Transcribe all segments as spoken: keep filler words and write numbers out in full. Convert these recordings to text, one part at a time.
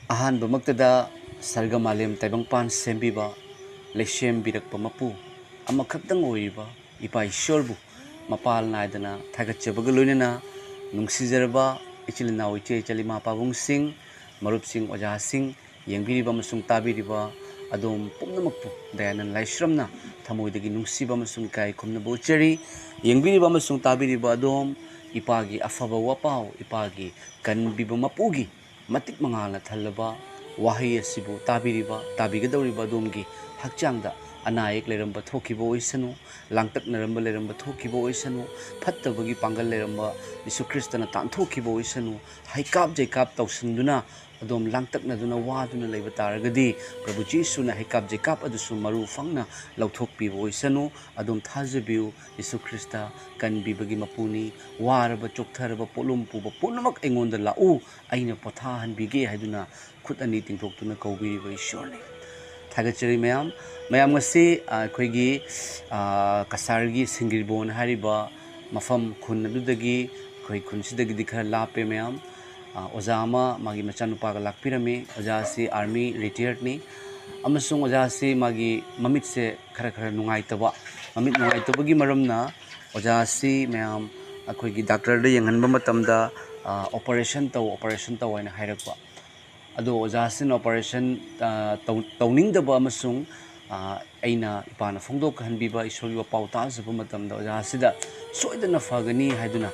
ꯑꯍꯥꯟꯕꯃꯛꯇꯗ ꯁꯔꯒ ꯃꯥꯂꯦꯝ ꯇꯥꯏꯕꯪꯄꯥꯟ ꯁꯦꯝꯕꯤꯕ, ꯂꯩꯁꯦꯝꯕꯤꯔꯛꯄ ꯃꯄꯨ ꯑꯃꯈꯛꯇꯪ ꯑꯣꯏꯔꯤꯕ ꯏꯄꯥ ꯏꯁꯣꯔꯕꯨ ꯃꯄꯥꯜ ꯅꯥꯏꯗꯅ ꯊꯥꯒꯠꯆꯕꯒ ꯂꯣꯏꯅꯅ, ꯅꯨꯡꯁꯤꯖꯔꯕ ꯏꯆꯤꯜ ꯏꯅꯥꯎ, ꯏꯆꯦ ꯏꯆꯜ, ꯏꯃꯥ ꯄꯥꯕꯨꯡꯁꯤꯡ, ꯃꯔꯨꯞꯁꯤꯡ, ꯑꯣꯖꯥꯁꯤꯡ, ꯌꯦꯡꯕꯤꯔꯤꯕ ꯑꯃꯁꯨꯡ ꯇꯥꯕꯤꯔꯤꯕ ꯑꯗꯣꯝ ꯄꯨꯝꯅꯃꯛꯄꯨ ꯗꯌꯥꯅꯟ ꯂꯥꯏꯁ꯭ꯔꯝꯅ ꯊꯃꯣꯏꯗꯒꯤ ꯅꯨꯡꯁꯤꯕ ꯑꯃꯁꯨꯡ ꯏꯀꯥꯏ ꯈꯨꯝꯅꯕ ꯎꯠꯆꯔꯤ꯫ ꯌꯦꯡꯕꯤꯔꯤꯕ ꯑꯃꯁꯨꯡ ꯇꯥꯕꯤꯔꯤꯕ ꯑꯗꯣꯝ, ꯏꯄꯥꯒꯤ ꯑꯐꯕ ꯋꯥꯄꯥꯎ, ꯏꯄꯥꯒꯤ ꯀꯟꯕꯤꯕ ꯃꯄꯨꯒꯤ ꯃꯇꯤꯛ ꯃꯉꯥꯜꯅ ꯊꯜꯂꯕ ꯋꯥꯍꯩ ꯑꯁꯤꯕꯨ ꯇꯥꯕꯤꯔꯤꯕ, ꯇꯥꯕꯤꯒꯗꯧꯔꯤꯕ ꯑꯗꯣꯝꯒꯤ ꯍꯛꯆꯥꯡꯗ ꯑꯅꯥ ꯑꯌꯦꯛ ꯂꯩꯔꯝꯕ ꯊꯣꯛꯈꯤꯕ ꯑꯣꯏꯁꯅꯨ, ꯂꯥꯡꯇꯛꯅꯔꯝꯕ ꯂꯩꯔꯝꯕ ꯊꯣꯛꯈꯤꯕ ꯑꯣꯏꯁꯅꯨ, ꯐꯠꯇꯕꯒꯤ ꯄꯥꯡꯒꯜ ꯂꯩꯔꯝꯕ ꯖꯤꯁꯨ ꯈ꯭ꯔꯤꯁꯇꯅ ꯇꯥꯟꯊꯣꯛꯈꯤꯕ ꯑꯣꯏꯁꯅꯨ, ꯍꯩꯀꯥꯞ ꯖꯩꯀꯥꯞ ꯇꯧꯁꯤꯟꯗꯨꯅ ꯑꯗꯣꯝ ꯂꯥꯡꯇꯛꯅꯗꯨꯅ ꯋꯥꯗꯨꯅ ꯂꯩꯕ ꯇꯥꯔꯒꯗꯤ, ꯄ꯭ꯔꯚꯨ ꯖꯤꯁꯨꯅ ꯍꯩꯀꯥꯞ ꯖꯩꯀꯥꯞ ꯑꯗꯨꯁꯨ ꯃꯔꯨ ꯐꯪꯅ ꯂꯧꯊꯣꯛꯄꯤꯕ ꯑꯣꯏꯁꯅꯨ꯫ ꯑꯗꯣꯝ ꯊꯥꯖꯕꯤꯌꯨ, ꯖꯤꯁꯨ ꯈ꯭ꯔꯤꯁꯇ ꯀꯟꯕꯤꯕꯒꯤ ꯃꯄꯨꯅꯤ꯫ ꯋꯥꯔꯕ ꯆꯣꯛꯊꯔꯕ ꯄꯣꯠꯂꯨꯝ ꯄꯨꯕ ꯄꯨꯝꯅꯃꯛ ꯑꯩꯉꯣꯟꯗ ꯂꯥꯛꯎ, ꯑꯩꯅ ꯄꯣꯊꯥꯍꯟꯕꯤꯒꯦ ꯍꯥꯏꯗꯨꯅ ꯈꯨꯠ ꯑꯅꯤ ꯇꯤꯡꯊꯣꯛꯇꯨꯅ ꯀꯧꯕꯤꯔꯤꯕ ꯏꯁꯣꯔꯅꯤ꯫ ꯊꯥꯒꯠꯆꯔꯤ ꯃꯌꯥꯝ꯫ ꯃꯌꯥꯝ, ꯉꯁꯤ, ꯑ, ꯑꯩꯈꯣꯏꯒꯤ, ꯑ, ꯀꯁꯥꯔꯒꯤ ꯁꯤꯡꯒꯤꯔꯕꯣꯟ ꯍꯥꯏꯔꯤꯕ ꯃꯐꯝ, ꯈꯨꯟ ꯑꯗꯨꯗꯒꯤ, ꯑꯩꯈꯣꯏ ꯈꯨꯟꯁꯤꯗꯒꯤꯗꯤ ꯈꯔ ꯂꯥꯞꯄꯦ ꯃꯌꯥꯝ꯫ ꯑ, ꯑꯣꯖꯥ ꯑꯃ ꯃꯥꯒꯤ ꯃꯆꯥꯅꯨꯄꯥꯒ ꯂꯥꯛꯄꯤꯔꯝꯃꯤ꯫ ꯑꯣꯖꯥ ꯑꯁꯤ ꯑꯥꯔꯃꯤ ꯔꯤꯇꯤꯌꯔꯠꯅꯤ, ꯑꯃꯁꯨꯡ ꯑꯣꯖꯥ ꯑꯁꯤ ꯃꯥꯒꯤ ꯃꯃꯤꯠꯁꯦ ꯈꯔ ꯈꯔ ꯅꯨꯡꯉꯥꯏꯇꯕ, ꯃꯃꯤꯠ ꯅꯨꯡꯉꯥꯏꯇꯕꯒꯤ ꯃꯔꯝꯅ ꯑꯣꯖꯥ ꯑꯁꯤ ꯃꯌꯥꯝ ꯑꯩꯈꯣꯏꯒꯤ ꯗꯥꯛꯇꯔꯗ ꯌꯦꯡꯍꯟꯕ ꯃꯇꯝꯗ, ꯑ, "ꯑꯣꯄꯔꯦꯁꯟ ꯇꯧ, ꯑꯣꯄꯔꯦꯁꯟ ꯇꯧ" ꯍꯥꯏꯅ ꯍꯥꯏꯔꯛꯄ꯫ ꯑꯗꯣ ꯑꯣꯖꯥꯁꯤꯅ ꯑꯣꯄꯔꯦꯁꯟ, ꯑ, ꯇꯧ-, ꯇꯧꯅꯤꯡꯗꯕ ꯑꯃꯁꯨꯡ, ꯑ, ꯑꯩꯅ ꯏꯄꯥꯅ ꯐꯣꯡꯗꯣꯛꯍꯟꯕꯤꯕ ꯏꯁꯣꯔꯒꯤ ꯋꯥꯄꯥꯎ ꯇꯥꯖꯕ ꯃꯇꯝꯗ ꯑꯣꯖꯥꯁꯤꯗ ꯁꯣꯏꯗꯅ ꯐꯒꯅꯤ ꯍꯥꯏꯗꯨꯅ,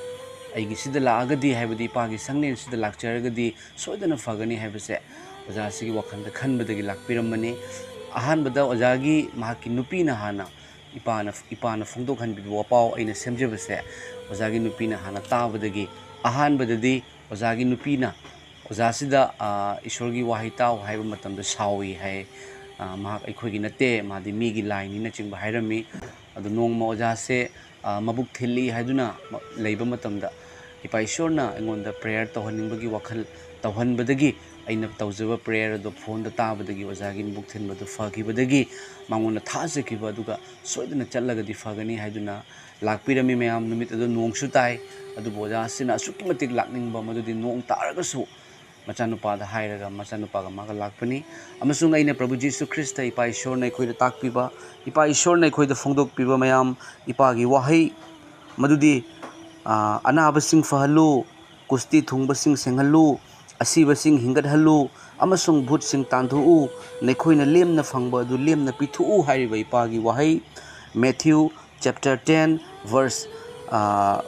ꯑꯩꯒꯤꯁꯤꯗ ꯂꯥꯛꯑꯒꯗꯤ, ꯍꯥꯏꯕꯗꯤ ꯏꯄꯥꯒꯤ ꯁꯪꯂꯦꯟꯁꯤꯗ ꯂꯥꯛꯆꯔꯒꯗꯤ ꯁꯣꯏꯗꯅ ꯐꯒꯅꯤ ꯍꯥꯏꯕꯁꯦ ꯑꯣꯖꯥꯁꯤꯒꯤ ꯋꯥꯈꯜꯗ ꯈꯟꯕꯗꯒꯤ ꯂꯥꯛꯄꯤꯔꯝꯕꯅꯤ꯫ ꯑꯍꯥꯟꯕꯗ ꯑꯣꯖꯥꯒꯤ, ꯃꯍꯥꯛꯀꯤ ꯅꯨꯄꯤꯅ ꯍꯥꯟꯅ ꯏꯄꯥꯅ, ꯏꯄꯥꯅ ꯐꯣꯡꯗꯣꯛꯍꯟꯕꯤꯕ ꯋꯥꯄꯥꯎ ꯑꯩꯅ ꯁꯦꯝꯖꯕꯁꯦ ꯑꯣꯖꯥꯒꯤ ꯅꯨꯄꯤꯅ ꯍꯥꯟꯅ ꯇꯥꯕꯗꯒꯤ, ꯑꯍꯥꯟꯕꯗꯗꯤ ꯑꯣꯖꯥꯒꯤ ꯅꯨꯄꯤꯅ ꯑꯣꯖꯥꯁꯤꯗ, ꯑ, ꯏꯁꯣꯔꯒꯤ ꯋꯥꯍꯩ ꯇꯥꯎ ꯍꯥꯏꯕ ꯃꯇꯝꯗ ꯁꯥꯎꯏ ꯍꯥꯏ꯫ ꯑ, ꯃꯍꯥꯛ ꯑꯩꯈꯣꯏꯒꯤ ꯅꯠꯇꯦ, ꯃꯥꯗꯤ ꯃꯤꯒꯤ ꯂꯥꯏꯅꯤꯅꯆꯤꯡꯕ ꯍꯥꯏꯔꯝꯃꯤ꯫ ꯑꯗꯨ ꯅꯣꯡꯃ ꯑꯣꯖꯥꯁꯦ, ꯑ, ꯃꯕꯨꯛ ꯊꯤꯜꯂꯤ ꯍꯥꯏꯗꯨꯅ ꯃ-, ꯂꯩꯕ ꯃꯇꯝꯗ ꯏꯄꯥ ꯏꯁꯣꯔꯅ ꯑꯩꯉꯣꯟꯗ ꯄ꯭ꯔꯦꯌꯔ ꯇꯧꯍꯟꯅꯤꯡꯕꯒꯤ ꯋꯥꯈꯜ ꯇꯧꯍꯟꯕꯗꯒꯤ, ꯑꯩꯅ ꯇꯧꯖꯕ ꯄ꯭ꯔꯦꯌꯔ ꯑꯗꯨ ꯐꯣꯟꯗ ꯇꯥꯕꯗꯒꯤ ꯑꯣꯖꯥꯒꯤ ꯃꯕꯨꯛ ꯊꯤꯟꯕꯗꯨ ꯐꯈꯤꯕꯗꯒꯤ, ꯃꯉꯣꯟꯗ ꯊꯥꯖꯈꯤꯕ ꯑꯗꯨꯒ ꯁꯣꯏꯗꯅ ꯆꯠꯂꯒꯗꯤ ꯐꯒꯅꯤ ꯍꯥꯏꯗꯨꯅ ꯂꯥꯛꯄꯤꯔꯝꯃꯤ ꯃꯌꯥꯝ꯫ ꯅꯨꯃꯤꯠ ꯑꯗꯨ ꯅꯣꯡꯁꯨ ꯇꯥꯏ, ꯑꯗꯨꯕꯨ ꯑꯣꯖꯥꯁꯤꯅ ꯑꯁꯨꯛꯀꯤ ꯃꯇꯤꯛ ꯂꯥꯛꯅꯤꯡꯕ, ꯃꯗꯨꯗꯤ ꯅꯣꯡ ꯇꯥꯔꯒꯁꯨ ꯃꯆꯥꯅꯨꯄꯥꯗ ꯍꯥꯏꯔꯒ ꯃꯆꯥꯅꯨꯄꯥꯒ ꯃꯥꯒ ꯂꯥꯛꯄꯅꯤ꯫ ꯑꯃꯁꯨꯡ ꯑꯩꯅ ꯄ꯭ꯔꯚꯨ ꯖꯤꯁꯨ ꯈ꯭ꯔꯤꯁꯇ, ꯏꯄꯥ ꯏꯁꯣꯔꯅ ꯑꯩꯈꯣꯏꯗ ꯇꯥꯛꯄꯤꯕ, ꯏꯄꯥ ꯏꯁꯣꯔꯅ ꯑꯩꯈꯣꯏꯗ ꯐꯣꯡꯗꯣꯛꯄꯤꯕ ꯃꯌꯥꯝ, ꯏꯄꯥꯒꯤ ꯋꯥꯍꯩ, ꯃꯗꯨꯗꯤ, ꯑ, "ꯑꯅꯥꯕꯁꯤꯡ ꯐꯍꯜꯂꯨ, ꯀꯨꯁꯇꯤ ꯊꯨꯡꯕꯁꯤꯡ ꯁꯦꯡꯍꯜꯂꯨ, ꯑꯁꯤꯕꯁꯤꯡ ꯍꯤꯡꯒꯠꯍꯜꯂꯨ, ꯑꯃꯁꯨꯡ ꯚꯨꯠꯁꯤꯡ ꯇꯥꯟꯊꯣꯛꯎ, ꯅꯈꯣꯏꯅ ꯂꯦꯝꯅ ꯐꯪꯕ ꯑꯗꯨ ꯂꯦꯝꯅ ꯄꯤꯊꯣꯛꯎ" ꯍꯥꯏꯔꯤꯕ ꯏꯄꯥꯒꯤ ꯋꯥꯍꯩ, Matthew chapter ten verse, ꯑ,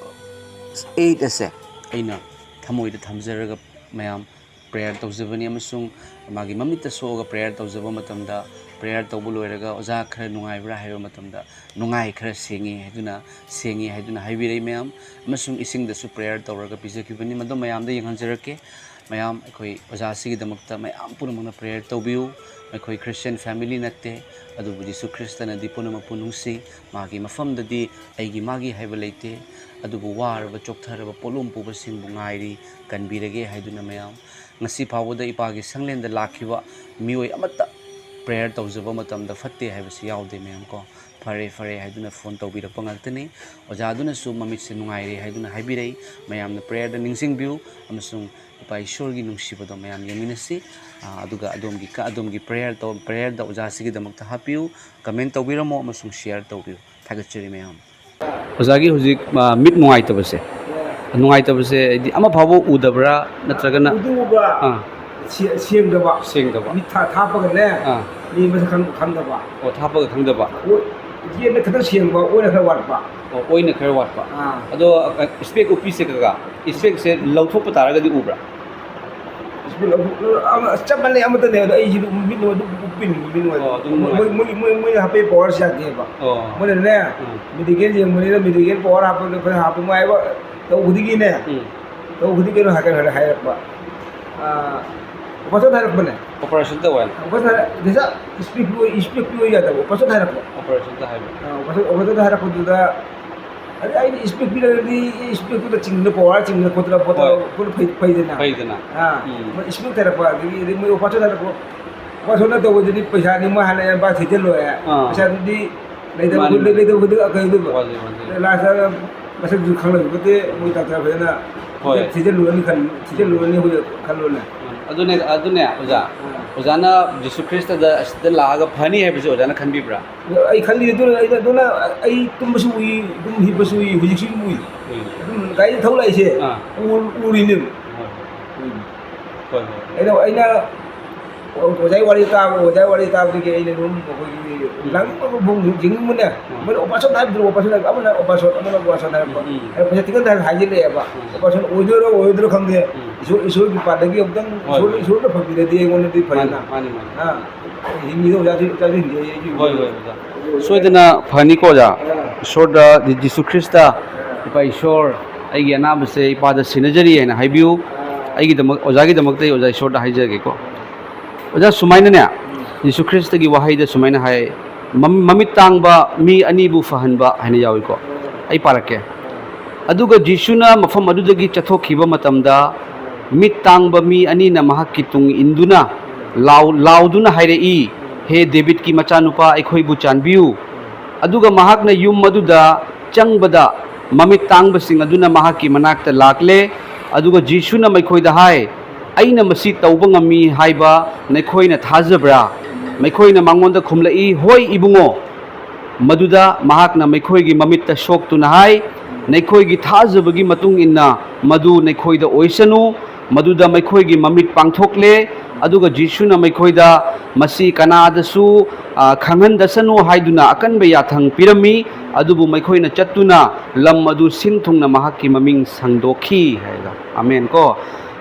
eight ꯑꯁꯦ ꯑꯩꯅ ꯊꯃꯣꯏꯗ ꯊꯝꯖꯔꯒ ꯃꯌꯥꯝ prayer ꯇꯧꯖꯕꯅꯤ꯫ ꯑꯃꯁꯨꯡ ꯃꯥꯒꯤ ꯃꯃꯤꯠꯇ ꯁꯣꯛꯑꯒ prayer ꯇꯧꯖꯕ ꯃꯇꯝꯗ, prayer ꯇꯧꯕ ꯂꯣꯏꯔꯒ, "ꯑꯣꯖꯥ, ꯈꯔ ꯅꯨꯡꯉꯥꯏꯕ꯭ꯔꯥ?" ꯍꯥꯏꯕ ꯃꯇꯝꯗ, "ꯅꯨꯡꯉꯥꯏ, ꯈꯔ ꯁꯦꯡꯉꯤ" ꯍꯥꯏꯗꯨꯅ, "ꯁꯦꯡꯉꯤ" ꯍꯥꯏꯗꯨꯅ ꯍꯥꯏꯕꯤꯔꯛꯏ ꯃꯌꯥꯝ꯫ ꯑꯃꯁꯨꯡ ꯏꯁꯤꯡꯗꯁꯨ prayer ꯇꯧꯔꯒ ꯄꯤꯖꯈꯤꯕꯅꯤ꯫ ꯃꯗꯨ ꯃꯌꯥꯝꯗ ꯌꯦꯡꯍꯟꯖꯔꯛꯀꯦ꯫ ꯃꯌꯥꯝ, ꯑꯩꯈꯣꯏ ꯑꯣꯖꯥꯁꯤꯒꯤꯗꯃꯛꯇ ꯃꯌꯥꯝ ꯄꯨꯝꯅꯃꯛꯅ prayer ꯇꯧꯕꯤꯌꯨ꯫ ꯑꯩꯈꯣꯏ Christian family ꯅꯠꯇꯦ, ꯑꯗꯨꯕꯨ ꯖꯤꯁꯨ ꯈ꯭ꯔꯤꯁꯇꯅꯗꯤ ꯄꯨꯝꯅꯃꯛꯄꯨ ꯅꯨꯡꯁꯤ꯫ ꯃꯥꯒꯤ ꯃꯐꯝꯗꯗꯤ ꯑꯩꯒꯤ ꯃꯥꯒꯤ ꯍꯥꯏꯕ ꯂꯩꯇꯦ꯫ ꯑꯗꯨꯕꯨ ꯋꯥꯔꯕ ꯆꯣꯛꯊꯔꯕ ꯄꯣꯠꯂꯨꯝ ꯄꯨꯕꯁꯤꯡꯕꯨ ꯉꯥꯏꯔꯤ, ꯀꯟꯕꯤꯔꯒꯦ ꯍꯥꯏꯗꯨꯅ ꯃꯌꯥꯝ, ꯉꯁꯤ ꯐꯥꯎꯕꯗ ꯏꯄꯥꯒꯤ ꯁꯪꯂꯦꯟꯗ ꯂꯥꯛꯈꯤꯕ ꯃꯤꯑꯣꯏ ꯑꯃꯠꯇ prayer ꯇꯧꯖꯕ ꯃꯇꯝꯗ ꯐꯠꯇꯦ ꯍꯥꯏꯕꯁꯤ ꯌꯥꯎꯗꯦ ꯃꯌꯥꯝ ꯀꯣ꯫ "ꯐꯔꯦ, ꯐꯔꯦ" ꯍꯥꯏꯗꯨꯅ phone ꯇꯧꯕꯤꯔꯛꯄ ꯉꯥꯛꯇꯅꯤ꯫ ꯑꯣꯖꯥ ꯑꯗꯨꯅꯁꯨ ꯃꯃꯤꯠꯁꯦ ꯅꯨꯡꯉꯥꯏꯔꯦ ꯍꯥꯏꯗꯨꯅ ꯍꯥꯏꯕꯤꯔꯛꯏ꯫ ꯃꯌꯥꯝꯅ prayer ꯗ ꯅꯤꯡꯁꯤꯡꯕꯤꯌꯨ, ꯑꯃꯁꯨꯡ ꯏꯄꯥ ꯏꯁꯣꯔꯒꯤ ꯅꯨꯡꯁꯤꯕꯗꯣ ꯃꯌꯥꯝ ꯌꯦꯡꯃꯤꯟꯅꯁꯤ꯫ ꯑ, ꯑꯗꯨꯒ ꯑꯗꯣꯝꯒꯤ ꯀ-, ꯑꯗꯣꯝꯒꯤ prayer ꯇꯧ-, prayer ꯗ ꯑꯣꯖꯥꯁꯤꯒꯤꯗꯃꯛꯇ ꯍꯥꯞꯄꯤꯌꯨ, comment ꯇꯧꯕꯤꯔꯝꯃꯣ ꯑꯃꯁꯨꯡ share ꯇꯧꯕꯤꯌꯨ꯫ ꯊꯥꯒꯠꯆꯔꯤ ꯃꯌꯥꯝ꯫ ꯑꯣꯖꯥꯒꯤ ꯍꯧꯖꯤꯛ, ꯑ, ꯃꯤꯠ ꯅꯨꯡꯉꯥꯏꯇꯕꯁꯦ, ꯅꯨꯡꯉꯥꯏꯇꯕꯁꯦ ꯍꯥꯏꯗꯤ ꯑꯃ ꯐꯥꯎꯕ ꯎꯗꯕ꯭ꯔꯥ, ꯅꯠꯇ꯭ꯔꯒꯅ? ꯎꯗꯕ, ꯑꯥ꯫ ꯁꯦ-, ꯁꯦꯡꯗꯕ꯫ ꯁꯦꯡꯗꯕ꯫ ꯃꯤꯠ ꯊꯥ-, ꯊꯥꯞꯄꯒꯅꯦ, ꯑꯥ꯫ ꯃꯤ ꯃꯁꯛ ꯈꯪ-, ꯈꯪꯗꯕ꯫ ꯑꯣ, ꯊꯥꯞꯄꯒ ꯈꯪꯗꯕ꯫ ꯑꯣ, ꯌꯦꯠꯅ ꯈꯤꯇꯪ ꯁꯦꯡꯕ, ꯑꯣꯏꯅ ꯈꯔ ꯋꯥꯠꯄ꯫ ꯑꯣ, ꯑꯣꯏꯅ ꯈꯔ ꯋꯥꯠꯄ꯫ ꯑꯥ꯫ ꯑꯗꯣ, ꯑ, spec ꯎꯞꯄꯤꯁꯦ ꯀꯀꯥ, spec ꯁꯦ ꯂꯧꯊꯣꯛꯄ ꯇꯥꯔꯒꯗꯤ ꯎꯕ꯭ꯔꯥ? Spec ꯂꯧꯊꯣꯛ-, ꯑꯃ, ꯆꯞ ꯃꯥꯟꯅꯩ, ꯑꯃꯠꯇꯅꯦ꯫ ꯑꯗꯣ ꯑꯩꯁꯤ ꯃꯤꯠ ꯅꯨꯡꯉꯥꯏ-, ꯑꯗꯨꯝ ꯎꯞꯄꯤꯅꯤ, ꯃꯤꯠ ꯅꯨꯡꯉꯥꯏ-, ꯑꯣ, ꯑꯗꯨꯝ ꯃꯣꯏ, ꯅꯨꯡꯉꯥꯏ꯫ ꯃꯣꯏ, ꯃꯣꯏ, ꯃꯣꯏ, ꯃꯣꯏꯅ ꯍꯥꯞꯄꯛꯏ power ꯁꯦ ꯌꯥꯗꯦꯕ꯫ ꯑꯣ꯫ ꯃꯣꯏꯅꯅꯦ, ꯎꯝ꯫ Medical ꯌꯦꯡꯕꯅꯤꯅ medical power ꯍꯥꯞꯄ, ꯑꯩꯈꯣꯏꯅ ꯍꯥꯞꯄ ꯅꯨꯡꯉꯥꯏꯕ ꯇꯧꯕꯗꯒꯤꯅꯦ, ꯎꯝ꯫ ꯇꯧꯕꯗꯒꯤ ꯀꯩꯅꯣ ꯍꯥꯏ-, ꯀꯩꯅꯣ ꯍꯥꯏꯔꯛꯄ꯫ ꯑꯥ, operation ꯍꯥꯏꯔꯛꯄꯅꯦ꯫ Operation ꯇꯧꯋꯦ ꯍꯥꯏꯅ? Operation ꯍꯥꯏꯔ-, ꯉꯁꯥꯏ spec ꯄꯤꯌꯨ, spec ꯄꯤꯌꯨ ꯌꯥꯗꯕ, operation ꯍꯥꯏꯔꯛꯄ꯫ Operation ꯇ ꯍꯥꯏꯕ꯫ ꯑꯥ, operation, operation ꯍꯥꯏꯔꯛꯄꯗꯨꯗ, ꯑꯗꯩ ꯑꯩꯅ spec ꯄꯤꯔꯒꯗꯤ, spec ꯇꯨꯗ ꯆꯤꯡꯗꯅ, power ꯆꯤꯡꯗꯅ ꯈꯣꯠꯇꯅ, ꯈꯣꯠꯇꯅ ꯍꯣꯏ꯫ ꯈꯣꯠꯄ ꯐꯩ-, ꯐꯩꯗꯅ꯫ ꯐꯩꯗꯅ꯫ ꯑꯥ, ꯎꯝ꯫ ꯃꯣꯏ spec ꯍꯥꯏꯔꯛꯄ, ꯑꯗꯒꯤ, ꯑꯗꯩ ꯃꯣꯏ operation ꯍꯥꯏꯔꯛꯄ, operation ꯇꯧꯕꯗꯗꯤ ꯄꯩꯁꯥꯅꯤ ꯃꯣꯏ ꯍꯥꯟꯅ advance ꯊꯤꯖꯤꯜꯂꯣꯏ꯫ ꯑꯥ꯫ ꯄꯩꯁꯥꯗꯨꯗꯤ ꯂꯩꯇꯕ ꯃꯥꯅꯤ, ꯈꯨꯗꯤꯡ, ꯃꯥꯅꯤ꯫ ꯂꯩꯇꯕ ꯈꯨꯗꯤꯡ ꯀꯩꯗꯧꯕ? ꯋꯥꯠꯂꯤ, ꯋꯥꯠꯂꯤ꯫ Last ꯇ ꯃꯁꯛꯁꯨ ꯈꯪꯅꯕ ꯅꯠꯇꯦ, ꯃꯣꯏ ꯗꯥꯛꯇꯔ ꯐꯖꯅ ꯍꯣꯏ꯫ ꯊꯤꯖꯤꯜꯂꯨꯔꯅꯤ ꯈꯟ-, ꯊꯤꯖꯤꯜꯂꯨꯔꯅꯤ ꯍꯧꯖꯤꯛ ꯈꯜꯂꯣꯅꯦ꯫ ꯑꯗꯨꯅꯦ, ꯑꯗꯨꯅꯦ ꯑꯣꯖꯥ꯫ ꯑꯥ꯫ ꯑꯣꯖꯥꯅ ꯖꯤꯁꯨ ꯈ꯭ꯔꯤꯁꯇꯗ ꯑꯁꯤꯗ ꯂꯥꯛꯑꯒ ꯐꯅꯤ ꯍꯥꯏꯕꯁꯦ ꯑꯣꯖꯥꯅ ꯈꯟꯕꯤꯕ꯭ꯔꯥ? ꯑꯩ ꯈꯜꯂꯤ, ꯑꯗꯨꯅ ꯑꯩꯅ, ꯑꯗꯨꯅ ꯑꯩ ꯇꯨꯝꯕꯁꯨ ꯎꯏ, ꯑꯗꯨꯝ ꯍꯤꯞꯄꯁꯨ ꯎꯏ, ꯍꯧꯖꯤꯛꯁꯨ ꯎꯏ꯫ ꯎꯝ꯫ ꯑꯗꯨꯝ ꯒꯥꯔꯤ ꯊꯧ ꯂꯥꯛꯏꯁꯦ ꯑꯥ꯫ ꯎ-, ꯎꯔꯤꯅꯦ꯫ ꯍꯣꯏ꯫ ꯎꯝ꯫ ꯍꯣꯏ, ꯍꯣꯏ꯫ ꯑꯩꯅ, ꯑꯩꯅ ꯑꯣꯖꯥꯒꯤ ꯋꯥꯔꯤ ꯇꯥꯕ, ꯑꯣꯖꯥꯒꯤ ꯋꯥꯔꯤ ꯇꯥꯕꯗꯒꯤ ꯑꯩꯅ ꯑꯗꯨꯝ ꯑꯩꯈꯣꯏꯒꯤ ꯎꯝ꯫ ꯂꯥꯡꯅꯤꯡꯕ ꯐꯥꯎ ꯌꯦꯡꯅꯤꯡꯕꯅꯦ꯫ ꯎꯝ꯫ ꯃꯣꯏꯅ operation ꯍꯥꯏꯕꯗꯨ operation ꯍꯥꯏꯕ, ꯑꯃꯅ operation, ꯑꯃꯅ operation ꯍꯥꯏꯔꯛꯄ꯫ ꯎꯝ, ꯎꯝ꯫ ꯑꯩꯅ ꯄꯩꯁꯥ ꯊꯤꯡꯒꯟꯗ ꯍꯥꯏꯖꯤꯜꯂꯛꯑꯦꯕ꯫ ꯎꯝ꯫ Operation ꯑꯣꯏꯗꯣꯏꯔꯣ ꯑꯣꯏꯔꯣꯏꯗ꯭ꯔꯣ ꯈꯪꯗꯦ꯫ ꯎꯝ꯫ ꯏꯁꯣꯔ, ꯏꯁꯣꯔꯒꯤ ꯄꯥꯗꯒꯤ ꯑꯃꯨꯛꯇꯪ ꯍꯣꯏ, ꯏꯁꯣꯔ, ꯍꯣꯏ꯫ ꯏꯁꯣꯔꯅ ꯐꯕꯤꯔꯗꯤ ꯑꯩꯉꯣꯟꯗꯗꯤ ꯃꯥꯅꯤ, ꯐꯩꯗꯅ꯫ ꯃꯥꯅꯤ, ꯃꯥꯅꯤ꯫ ꯑꯥ, ꯍꯤꯡꯉꯤꯗꯣ ꯑꯣꯖꯥꯁꯨ, ꯑꯣꯖꯥꯁꯨ ꯍꯤꯡꯉꯤ, ꯑꯩꯁꯨ ꯍꯣꯏ, ꯍꯤꯡꯉꯤ꯫ ꯍꯣꯏ, ꯑꯣꯖꯥ꯫ ꯁꯣꯏꯗꯅ ꯐꯅꯤꯀꯣ ꯑꯣꯖꯥ꯫ ꯑꯥ꯫ ꯏꯁꯣꯔꯗ ꯖꯤ-, ꯖꯤꯁꯨ ꯈ꯭ꯔꯤꯁꯇ, ꯑꯥ꯫ ꯏꯄꯥ ꯏꯁꯣꯔ, ꯑꯩꯒꯤ ꯑꯅꯥꯕꯁꯦ ꯏꯄꯥꯗ ꯁꯤꯟꯅꯖꯔꯤ ꯍꯥꯏꯅ ꯍꯥꯏꯕꯤꯌꯨ꯫ ꯑꯥ꯫ ꯑꯩꯒꯤꯗꯃꯛ, ꯑꯣꯖꯥꯒꯤꯗꯃꯛꯇ ꯑꯩ ꯑꯣꯖꯥ ꯏꯁꯣꯔꯗ ꯍꯥꯏꯖꯒꯦꯀꯣ꯫ ꯑꯣꯖꯥ, ꯁꯨꯃꯥꯏꯅꯅꯦ, ꯎꯝ꯫ ꯖꯤꯁꯨ ꯈ꯭ꯔꯤꯁꯇꯒꯤ ꯋꯥꯍꯩꯗ ꯁꯨꯃꯥꯏꯅ ꯍꯥꯏ, "ꯃꯝ-, ꯃꯃꯤꯠ ꯇꯥꯡꯕ ꯃꯤ ꯑꯅꯤꯕꯨ ꯐꯍꯟꯕ" ꯍꯥꯏꯅ ꯌꯥꯎꯏꯀꯣ꯫ ꯎꯝ꯫ ꯑꯩ ꯄꯥꯔꯛꯀꯦ꯫ ꯎꯝ꯫ ꯑꯗꯨꯒ ꯖꯤꯁꯨꯅ ꯃꯐꯝ ꯑꯗꯨꯗꯒꯤ ꯆꯠꯊꯣꯛꯈꯤꯕ ꯃꯇꯝꯗ, ꯎꯝ꯫ ꯃꯤꯠ ꯇꯥꯡꯕ ꯃꯤ ꯑꯅꯤꯅ ꯃꯍꯥꯛꯀꯤ ꯇꯨꯡ ꯏꯟꯗꯨꯅ ꯎꯝ꯫ ꯂꯥꯎ-, ꯂꯥꯎꯗꯨꯅ ꯍꯥꯏꯔꯛꯏ, ꯎꯝ꯫ "ꯍꯦ ꯗꯦꯕꯤꯠꯀꯤ ꯃꯆꯥꯅꯨꯄꯥ, ꯑꯩꯈꯣꯏꯕꯨ ꯆꯥꯟꯕꯤꯌꯨ"꯫ ꯎꯝ꯫ ꯑꯗꯨꯒ ꯃꯍꯥꯛꯅ ꯌꯨꯝ ꯑꯗꯨꯗ ꯆꯪꯕꯗ, ꯃꯃꯤꯠ ꯇꯥꯡꯕꯁꯤꯡ ꯑꯗꯨꯅ ꯃꯍꯥꯛꯀꯤ ꯃꯅꯥꯛꯇ ꯂꯥꯛꯂꯦ꯫ ꯑꯗꯨꯒ ꯖꯤꯁꯨꯅ ꯃꯈꯣꯏꯗ ꯍꯥꯏ, "ꯑꯩꯅ ꯃꯁꯤ ꯇꯧꯕ ꯉꯝꯃꯤ ꯍꯥꯏꯕ ꯅꯈꯣꯏꯅ ꯊꯥꯖꯕ꯭ꯔꯥ?" ꯃꯈꯣꯏꯅ ꯃꯉꯣꯟꯗ ꯈꯨꯝꯂꯛꯏ, "ꯍꯣꯏ, ꯏꯕꯨꯡꯉꯣ"꯫ ꯃꯗꯨꯗ ꯃꯍꯥꯛꯅ ꯃꯈꯣꯏꯒꯤ ꯃꯃꯤꯠꯇ ꯁꯣꯛꯇꯨꯅ ꯍꯥꯏ, "ꯅꯈꯣꯏꯒꯤ ꯊꯥꯖꯕꯒꯤ ꯃꯇꯨꯡ ꯏꯟꯅ ꯃꯗꯨ ꯅꯈꯣꯏꯗ ꯑꯣꯏꯁꯅꯨ"꯫ ꯃꯗꯨꯗ ꯃꯈꯣꯏꯒꯤ ꯃꯃꯤꯠ ꯄꯥꯡꯊꯣꯛꯂꯦ꯫ ꯑꯗꯨꯒ ꯖꯤꯁꯨꯅ ꯃꯈꯣꯏꯗ, "ꯃꯁꯤ ꯀꯅꯥꯗꯁꯨ, ꯑ, ꯈꯪꯍꯟꯗꯁꯅꯨ" ꯍꯥꯏꯗꯨꯅ ꯑꯀꯟꯕ ꯌꯥꯊꯪ ꯄꯤꯔꯝꯃꯤ꯫ ꯑꯗꯨꯕꯨ ꯃꯈꯣꯏꯅ ꯆꯠꯇꯨꯅ ꯂꯝ ꯑꯗꯨ ꯁꯤꯟ ꯊꯨꯡꯅ ꯃꯍꯥꯛꯀꯤ ꯃꯃꯤꯡ ꯁꯟꯗꯣꯛꯈꯤ ꯍꯥꯏꯔꯒ꯫ ꯑꯃꯦꯟ ꯀꯣ꯫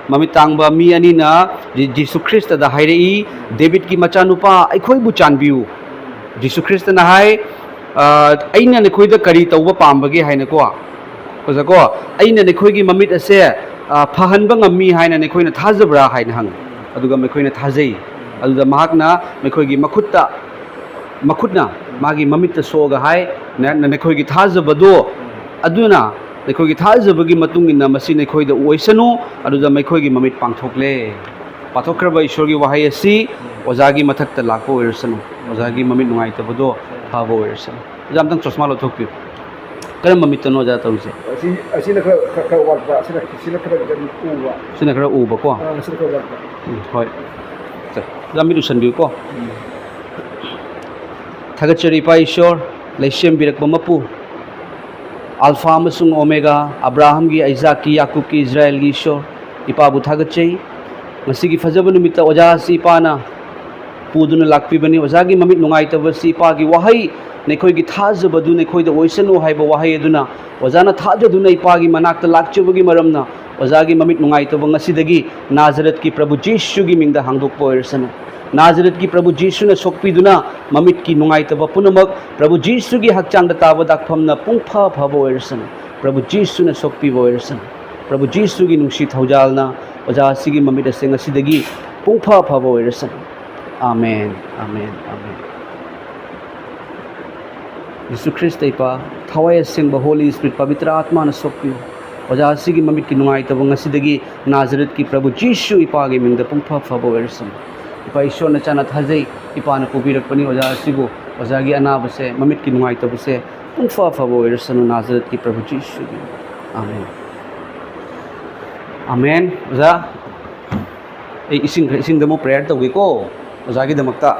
ꯃꯃꯤꯠ ꯇꯥꯡꯕ ꯃꯤ ꯑꯅꯤꯅ ꯖꯤ-, ꯖꯤꯁꯨ ꯈ꯭ꯔꯤꯁꯇꯗ ꯍꯥꯏꯔꯛꯏ, "ꯗꯦꯕꯤꯠꯀꯤ ꯃꯆꯥꯅꯨꯄꯥ, ꯑꯩꯈꯣꯏꯕꯨ ꯆꯥꯟꯕꯤꯌꯨ"꯫ ꯖꯤꯁꯨ ꯈ꯭ꯔꯤꯁꯇꯅ ꯍꯥꯏ, "ꯑ, ꯑꯩꯅ ꯅꯈꯣꯏꯗ ꯀꯔꯤ ꯇꯧꯕ ꯄꯥꯝꯕꯒꯦ?" ꯍꯥꯏꯅꯀꯣ꯫ ꯑꯣꯖꯥ ꯀꯣ, "ꯑꯩꯅ ꯅꯈꯣꯏꯒꯤ ꯃꯃꯤꯠ ꯑꯁꯦ, ꯑ, ꯐꯍꯟꯕ ꯉꯝꯃꯤ ꯍꯥꯏꯅ ꯅꯈꯣꯏꯅ ꯊꯥꯖꯕ꯭ꯔꯥ?" ꯍꯥꯏꯅ ꯍꯪꯉꯤ꯫ ꯑꯗꯨꯒ ꯃꯈꯣꯏꯅ ꯊꯥꯖꯩ꯫ ꯑꯗꯨꯗ ꯃꯍꯥꯛꯅ ꯃꯈꯣꯏꯒꯤ ꯃꯈꯨꯠꯇ, ꯃꯈꯨꯠꯅ ꯃꯥꯒꯤ ꯃꯃꯤꯠꯇ ꯁꯣꯛꯑꯒ ꯍꯥꯏ, "ꯅ-, ꯅ-, ꯅꯈꯣꯏꯒꯤ ꯊꯥꯖꯕꯗꯣ, ꯑꯗꯨꯅ ꯅꯈꯣꯏꯒꯤ ꯊꯥꯖꯕꯒꯤ ꯃꯇꯨꯡ ꯏꯟꯅ ꯃꯁꯤ ꯅꯈꯣꯏꯗ ꯑꯣꯏꯁꯅꯨ"꯫ ꯑꯗꯨꯗ ꯃꯈꯣꯏꯒꯤ ꯃꯃꯤꯠ ꯄꯥꯡꯊꯣꯛꯂꯦ꯫ ꯄꯥꯊꯣꯛꯈ꯭ꯔꯕ ꯏꯁꯣꯔꯒꯤ ꯋꯥꯍꯩ ꯑꯁꯤ ꯑꯣꯖꯥꯒꯤ ꯃꯊꯛꯇ ꯂꯥꯛꯄ ꯑꯣꯏꯔꯁꯅꯨ, ꯑꯣꯖꯥꯒꯤ ꯃꯃꯤꯠ ꯅꯨꯡꯉꯥꯏꯇꯕꯗꯣ ꯐꯕ ꯑꯣꯏꯔꯁꯅꯨ꯫ ꯑꯣꯖꯥ, ꯑꯝꯇꯪ ꯆꯣꯁꯃꯥ ꯂꯧꯊꯣꯛꯄꯤꯌꯨ꯫ ꯀꯔꯝꯕ ꯃꯤꯠꯇꯅꯣ ꯑꯣꯖꯥ ꯇꯧꯔꯤꯁꯦ? ꯑꯁꯤ ꯑꯁꯤꯅ ꯈꯔ ꯈꯔ ꯈꯔ ꯋꯥꯠꯄ, ꯑꯁꯤꯅ ꯁꯤꯅ ꯈꯔ ꯈꯤꯇꯪ ꯎꯕ꯫ ꯁꯤꯅ ꯈꯔ ꯎꯕꯀꯣ? ꯑꯥ, ꯑꯁꯤꯅ ꯈꯔ ꯋꯥꯠꯄ꯫ ꯎꯝ, ꯍꯣꯏ꯫ ꯁꯦ, ꯑꯣꯖꯥ ꯃꯤꯠ ꯎꯁꯟꯕꯤꯌꯨꯀꯣ꯫ ꯊꯥꯒꯠꯆꯔꯤ ꯏꯄꯥ ꯏꯁꯣꯔ, ꯂꯩꯁꯦꯝꯕꯤꯔꯛꯄ ꯃꯄꯨ, ꯑꯜꯐꯥ ꯑꯃꯁꯨꯡ ꯑꯣꯃꯦꯒꯥ, ꯑꯕ꯭ꯔꯥꯍꯝꯒꯤ, ꯑꯩꯖꯥꯛꯀꯤ, ꯌꯥꯀꯨꯕꯀꯤ, ꯏꯖꯔꯥꯌꯦꯜꯒꯤ ꯏꯁꯣꯔ, ꯏꯄꯥꯕꯨ ꯊꯥꯒꯠꯆꯩ꯫ ꯉꯁꯤꯒꯤ ꯐꯖꯕ ꯅꯨꯃꯤꯠꯇ ꯑꯣꯖꯥ ꯑꯁꯤ ꯏꯄꯥꯅ ꯄꯨꯗꯨꯅ ꯂꯥꯛꯄꯤꯕꯅꯤ꯫ ꯑꯣꯖꯥꯒꯤ ꯃꯃꯤꯠ ꯅꯨꯡꯉꯥꯏꯇꯕꯁꯤ ꯏꯄꯥꯒꯤ ꯋꯥꯍꯩ, "ꯅꯈꯣꯏꯒꯤ ꯊꯥꯖꯕꯗꯨ ꯅꯈꯣꯏꯗ ꯑꯣꯏꯁꯅꯨ" ꯍꯥꯏꯕ ꯋꯥꯍꯩ ꯑꯗꯨꯅ ꯑꯣꯖꯥꯅ ꯊꯥꯖꯗꯨꯅ ꯏꯄꯥꯒꯤ ꯃꯅꯥꯛꯇ ꯂꯥꯛꯆꯕꯒꯤ ꯃꯔꯝꯅ ꯑꯣꯖꯥꯒꯤ ꯃꯃꯤꯠ ꯅꯨꯡꯉꯥꯏꯇꯕ ꯉꯁꯤꯗꯒꯤ ꯅꯥꯖꯔꯠꯀꯤ ꯄ꯭ꯔꯚꯨ ꯖꯤꯁꯨꯒꯤ ꯃꯤꯡꯗ ꯍꯥꯡꯗꯣꯛꯄ ꯑꯣꯏꯔꯁꯅꯨ꯫ ꯅꯥꯖꯔꯠꯀꯤ ꯄ꯭ꯔꯚꯨ ꯖꯤꯁꯨꯅ ꯁꯣꯛꯄꯤꯗꯨꯅ ꯃꯃꯤꯠꯀꯤ ꯅꯨꯡꯉꯥꯏꯇꯕ ꯄꯨꯝꯅꯃꯛ ꯄ꯭ꯔꯚꯨ ꯖꯤꯁꯨꯒꯤ ꯍꯛꯆꯥꯡꯗ ꯇꯥꯕ ꯗꯥꯛꯐꯝꯅ ꯄꯨꯡꯐ ꯐꯕ ꯑꯣꯏꯔꯁꯅꯨ꯫ ꯄ꯭ꯔꯚꯨ ꯖꯤꯁꯨꯅ ꯁꯣꯛꯄꯤꯕ ꯑꯣꯏꯔꯁꯅꯨ꯫ ꯄ꯭ꯔꯚꯨ ꯖꯤꯁꯨꯒꯤ ꯅꯨꯡꯁꯤ ꯊꯧꯖꯥꯜꯅ ꯑꯣꯖꯥ ꯑꯁꯤꯒꯤ ꯃꯃꯤꯠ ꯑꯁꯦ ꯉꯁꯤꯗꯒꯤ ꯄꯨꯡꯐ ꯐꯕ ꯑꯣꯏꯔꯁꯅꯨ꯫ ꯑꯥꯃꯦꯟ, ꯑꯥꯃꯦꯟ, ꯑꯥꯃꯦꯟ꯫ ꯖꯤꯁꯨ ꯈ꯭ꯔꯤꯁꯇ ꯏꯄꯥ, ꯊꯋꯥꯏ ꯑꯁꯦꯡꯕ ꯍꯣꯂꯤ ꯁ꯭ꯄꯤꯔꯤꯠ ꯄꯕꯤꯇ꯭ꯔ ꯑꯥꯠꯃꯥꯅ ꯁꯣꯛꯄꯤꯌꯨ꯫ ꯑꯣꯖꯥ ꯑꯁꯤꯒꯤ ꯃꯃꯤꯠꯀꯤ ꯅꯨꯡꯉꯥꯏꯇꯕ ꯉꯁꯤꯗꯒꯤ ꯅꯥꯖꯔꯦꯠꯀꯤ ꯄ꯭ꯔꯚꯨ ꯖꯤꯁꯨ ꯏꯄꯥꯒꯤ ꯃꯤꯡꯗ ꯄꯨꯡꯐ ꯐꯕ ꯑꯣꯏꯔꯁꯅꯨ꯫ ꯏꯄꯥ ꯏꯁꯣꯔꯅ ꯆꯥꯅ ꯊꯥꯖꯩ, ꯏꯄꯥꯅ ꯄꯨꯕꯤꯔꯛꯄꯅꯤ ꯑꯣꯖꯥ ꯑꯁꯤꯕꯨ꯫ ꯑꯣꯖꯥꯒꯤ ꯑꯅꯥꯕꯁꯦ, ꯃꯃꯤꯠꯀꯤ ꯅꯨꯡꯉꯥꯏꯇꯕꯁꯦ ꯄꯨꯡꯐ ꯐꯕ ꯑꯣꯏꯔꯁꯅꯨ ꯅꯥꯖꯔꯦꯠꯀꯤ ꯄ꯭ꯔꯚꯨ ꯖꯤꯁꯨꯒꯤ꯫ ꯑꯥꯃꯦꯟ꯫ ꯑꯥꯃꯦꯟ꯫ ꯑꯣꯖꯥ, ꯑꯩ ꯏꯁꯤꯡ ꯈꯔ, ꯏꯁꯤꯡꯗ ꯑꯃꯨꯛ ꯄ꯭ꯔꯦꯌꯔ ꯇꯧꯒꯦꯀꯣ ꯑꯣꯖꯥꯒꯤꯗꯃꯛꯇ꯫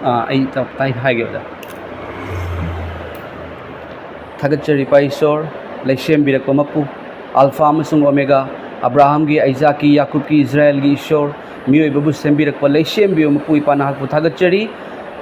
ꯑꯥ, ꯑꯩ ꯇꯞ ꯇꯥꯏ ꯍꯥꯏꯒꯦ ꯑꯣꯖꯥ꯫ ꯊꯥꯒꯠꯆꯔꯤ ꯏꯄꯥ ꯏꯁꯣꯔ, ꯂꯩꯁꯦꯝꯕꯤꯔꯛꯄ ꯃꯄꯨ, ꯑꯜꯐꯥ ꯑꯃꯁꯨꯡ ꯑꯣꯃꯦꯒꯥ, ꯑꯕ꯭ꯔꯥꯍꯥꯝꯒꯤ, ꯑꯩꯖꯥꯛꯀꯤ, ꯌꯥꯀꯨꯕꯀꯤ, ꯏꯖꯔꯥꯌꯦꯜꯒꯤ ꯏꯁꯣꯔ, ꯃꯤꯑꯣꯏꯕꯕꯨ ꯁꯦꯝꯕꯤꯔꯛꯄ ꯂꯩꯁꯦꯝꯕꯤꯌꯨ ꯃꯄꯨ, ꯏꯄꯥ ꯅꯍꯥꯛꯄꯨ ꯊꯥꯒꯠꯆꯔꯤ꯫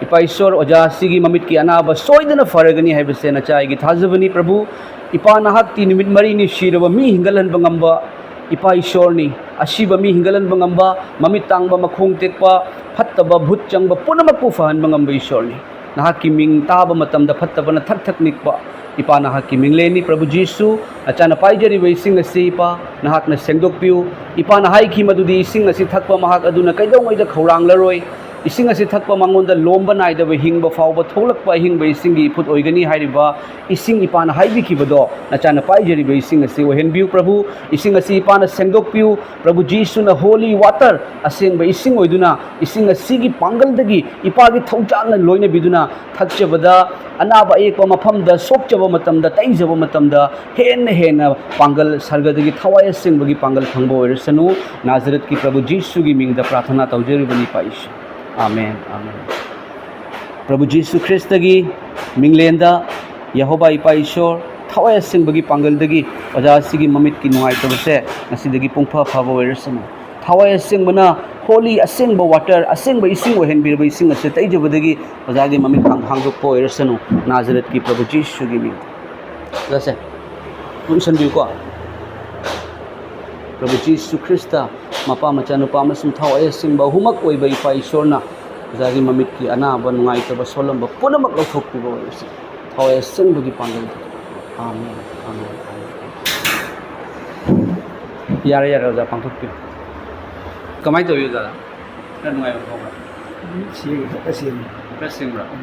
ꯏꯄꯥ ꯏꯁꯣꯔ, ꯑꯣꯖꯥ ꯑꯁꯤꯒꯤ ꯃꯃꯤꯠꯀꯤ ꯑꯅꯥꯕ ꯁꯣꯏꯗꯅ ꯐꯔꯒꯅꯤ ꯍꯥꯏꯕꯁꯦ ꯅꯆꯥ ꯑꯩꯒꯤ ꯊꯥꯖꯕꯅꯤ ꯄ꯭ꯔꯚꯨ꯫ ꯏꯄꯥ ꯅꯍꯥꯛꯇꯤ ꯅꯨꯃꯤꯠ ꯃꯔꯤꯅꯤ ꯁꯤꯔꯕ ꯃꯤ ꯍꯤꯡꯒꯠꯍꯟꯕ ꯉꯝꯕ ꯏꯄꯥ ꯏꯁꯣꯔꯅꯤ꯫ ꯑꯁꯤꯕ ꯃꯤ ꯍꯤꯡꯒꯠꯍꯟꯕ ꯉꯝꯕ, ꯃꯃꯤꯠ ꯇꯥꯡꯕ, ꯃꯈꯣꯡ ꯇꯦꯛꯄ, ꯐꯠꯇꯕ, ꯚꯨꯠ ꯆꯪꯕ ꯄꯨꯝꯅꯃꯛꯄꯨ ꯐꯍꯟꯕ ꯉꯝꯕ ꯏꯁꯣꯔꯅꯤ꯫ ꯅꯍꯥꯛꯀꯤ ꯃꯤꯡ ꯇꯥꯕ ꯃꯇꯝꯗ ꯐꯠꯇꯕꯅ ꯊꯛ ꯊꯛ ꯅꯤꯛꯄ ꯏꯄꯥ ꯅꯍꯥꯛꯀꯤ ꯃꯤꯡꯂꯦꯟꯅꯤ꯫ ꯄ꯭ꯔꯚꯨ ꯖꯤꯁꯨ, ꯅꯆꯥꯅ ꯄꯥꯏꯖꯔꯤꯕ ꯏꯁꯤꯡ ꯑꯁꯤ ꯏꯄꯥ ꯅꯍꯥꯛꯅ ꯁꯦꯡꯗꯣꯛꯄꯤꯌꯨ꯫ ꯏꯄꯥꯅ ꯍꯥꯏꯈꯤ ꯃꯗꯨꯗꯤ ꯏꯁꯤꯡ ꯑꯁꯤ ꯊꯛꯄ ꯃꯍꯥꯛ ꯑꯗꯨꯅ ꯀꯩꯗꯧꯉꯩꯗ ꯈꯧꯔꯥꯡꯂꯔꯣꯏ꯫ ꯏꯁꯤꯡ ꯑꯁꯤ ꯊꯛꯄ ꯃꯉꯣꯟꯗ ꯂꯣꯝꯕ ꯅꯥꯏꯗꯕ ꯍꯤꯡꯕ ꯐꯥꯎꯕ ꯊꯣꯛꯂꯛꯄ ꯑꯍꯤꯡꯕ ꯏꯁꯤꯡꯒꯤ ꯏꯐꯨꯠ ꯑꯣꯏꯒꯅꯤ ꯍꯥꯏꯔꯤꯕ ꯏꯁꯤꯡ ꯏꯄꯥꯅ ꯍꯥꯏꯕꯤꯈꯤꯕꯗꯣ ꯅꯆꯥꯅ ꯄꯥꯏꯖꯔꯤꯕ ꯏꯁꯤꯡ ꯑꯁꯤ ꯑꯣꯏꯍꯟꯕꯤꯌꯨ ꯄ꯭ꯔꯚꯨ꯫ ꯏꯁꯤꯡ ꯑꯁꯤ ꯏꯄꯥꯅ ꯁꯦꯡꯗꯣꯛꯄꯤꯌꯨ꯫ ꯄ꯭ꯔꯚꯨ ꯖꯤꯁꯨꯅ ꯍꯣꯂꯤ ꯋꯥꯇꯔ, ꯑꯁꯦꯡꯕ ꯏꯁꯤꯡ ꯑꯣꯏꯗꯨꯅ ꯏꯁꯤꯡ ꯑꯁꯤꯒꯤ ꯄꯥꯡꯒꯜꯗꯒꯤ ꯏꯄꯥꯒꯤ ꯊꯧꯖꯥꯜꯅ ꯂꯣꯏꯅꯕꯤꯗꯨꯅ ꯊꯛꯆꯕꯗ ꯑꯅꯥꯕ ꯑꯌꯦꯛꯄ ꯃꯐꯝꯗ ꯁꯣꯛꯆꯕ ꯃꯇꯝꯗ ꯇꯩꯖꯕ ꯃꯇꯝꯗ ꯍꯦꯟꯅ ꯍꯦꯟꯅ ꯄꯥꯡꯒꯜ ꯁꯔꯒꯗꯒꯤ ꯊꯋꯥꯏ ꯑꯁꯦꯡꯕꯒꯤ ꯄꯥꯡꯒꯜ ꯐꯪꯕ ꯑꯣꯏꯔꯁꯅꯨ꯫ ꯅꯥꯖꯔꯠꯀꯤ ꯄ꯭ꯔꯚꯨ ꯖꯤꯁꯨꯒꯤ ꯃꯤꯡꯗ ꯄ꯭ꯔꯥꯊꯅꯥ ꯇꯧꯖꯔꯤꯕꯅꯤ ꯏꯄꯥ ꯏꯁꯨ꯫ ꯑꯥꯃꯦꯟ, ꯑꯥꯃꯦꯟ꯫ ꯄ꯭ꯔꯚꯨ ꯖꯤꯁꯨ ꯈ꯭ꯔꯤꯁꯇꯒꯤ ꯃꯤꯡꯂꯦꯟꯗ ꯌꯦꯍꯣꯕꯥ ꯏꯄꯥ ꯏꯁꯣꯔ ꯊꯋꯥꯏ ꯑꯁꯦꯡꯕꯒꯤ ꯄꯥꯡꯒꯜꯗꯒꯤ ꯑꯣꯖꯥ ꯑꯁꯤꯒꯤ ꯃꯃꯤꯠꯀꯤ ꯅꯨꯡꯉꯥꯏꯇꯕꯁꯦ ꯉꯁꯤꯗꯒꯤ ꯄꯨꯡꯐ ꯐꯕ ꯑꯣꯏꯔꯁꯅꯨ꯫ ꯊꯋꯥꯏ ꯑꯁꯦꯡꯕꯅ ꯍꯣꯂꯤ ꯑꯁꯦꯡꯕ ꯋꯥꯇꯔ, ꯑꯁꯦꯡꯕ ꯏꯁꯤꯡ ꯑꯣꯏꯍꯟꯕꯤꯔꯕ ꯏꯁꯤꯡ ꯑꯁꯤ ꯇꯩꯖꯕꯗꯒꯤ ꯑꯣꯖꯥꯒꯤ ꯃꯃꯤꯠ ꯍꯥꯡ-, ꯍꯥꯡꯗꯣꯛꯄ ꯑꯣꯏꯔꯁꯅꯨ꯫ ꯅꯥꯖꯔꯠꯀꯤ ꯄ꯭ꯔꯚꯨ ꯖꯤꯁꯨꯒꯤ ꯃꯤꯡ꯫ ꯑꯣꯖꯥꯁꯦ, ꯄꯨꯟꯁꯟꯕꯤꯌꯨꯀꯣ꯫ ꯄ꯭ꯔꯚꯨ ꯖꯤꯁꯨ ꯈ꯭ꯔꯤꯁꯇ, ꯃꯄꯥ, ꯃꯆꯥꯅꯨꯄꯥ ꯑꯃꯁꯨꯡ ꯊꯋꯥꯏ ꯑꯁꯦꯡꯕ ꯑꯍꯨꯝꯃꯛ ꯑꯣꯏꯕ ꯏꯄꯥ ꯏꯁꯣꯔꯅ ꯑꯣꯖꯥꯒꯤ ꯃꯃꯤꯠꯀꯤ ꯑꯅꯥꯕ, ꯅꯨꯡꯉꯥꯏꯇꯕ, ꯁꯣꯜꯂꯝꯕ ꯄꯨꯝꯅꯃꯛ ꯂꯧꯊꯣꯛꯄꯤꯕ ꯑꯣꯏꯔꯁꯤ꯫ ꯊꯋꯥꯏ ꯑꯁꯦꯡꯕꯒꯤ ꯄꯥꯡꯒꯜ꯫ ꯑꯥꯃꯦꯟ, ꯑꯥꯃꯦꯟ, ꯑꯥꯃꯦꯟ꯫ ꯌꯥꯔꯦ, ꯌꯥꯔꯦ, ꯑꯣꯖꯥ, ꯄꯥꯡꯊꯣꯛꯄꯤꯌꯨ꯫ ꯀꯃꯥꯏꯅ ꯇꯧꯏ, ꯑꯣꯖꯥ? ꯈꯔ ꯅꯨꯡꯉꯥꯏꯕ ꯐꯥꯎꯕ꯭ꯔꯥ? ꯁꯤ ꯈꯔ ꯁꯦꯝꯃꯤ꯫ ꯈꯔ ꯁꯦꯝꯕ꯭ꯔꯥ? ꯎꯝ꯫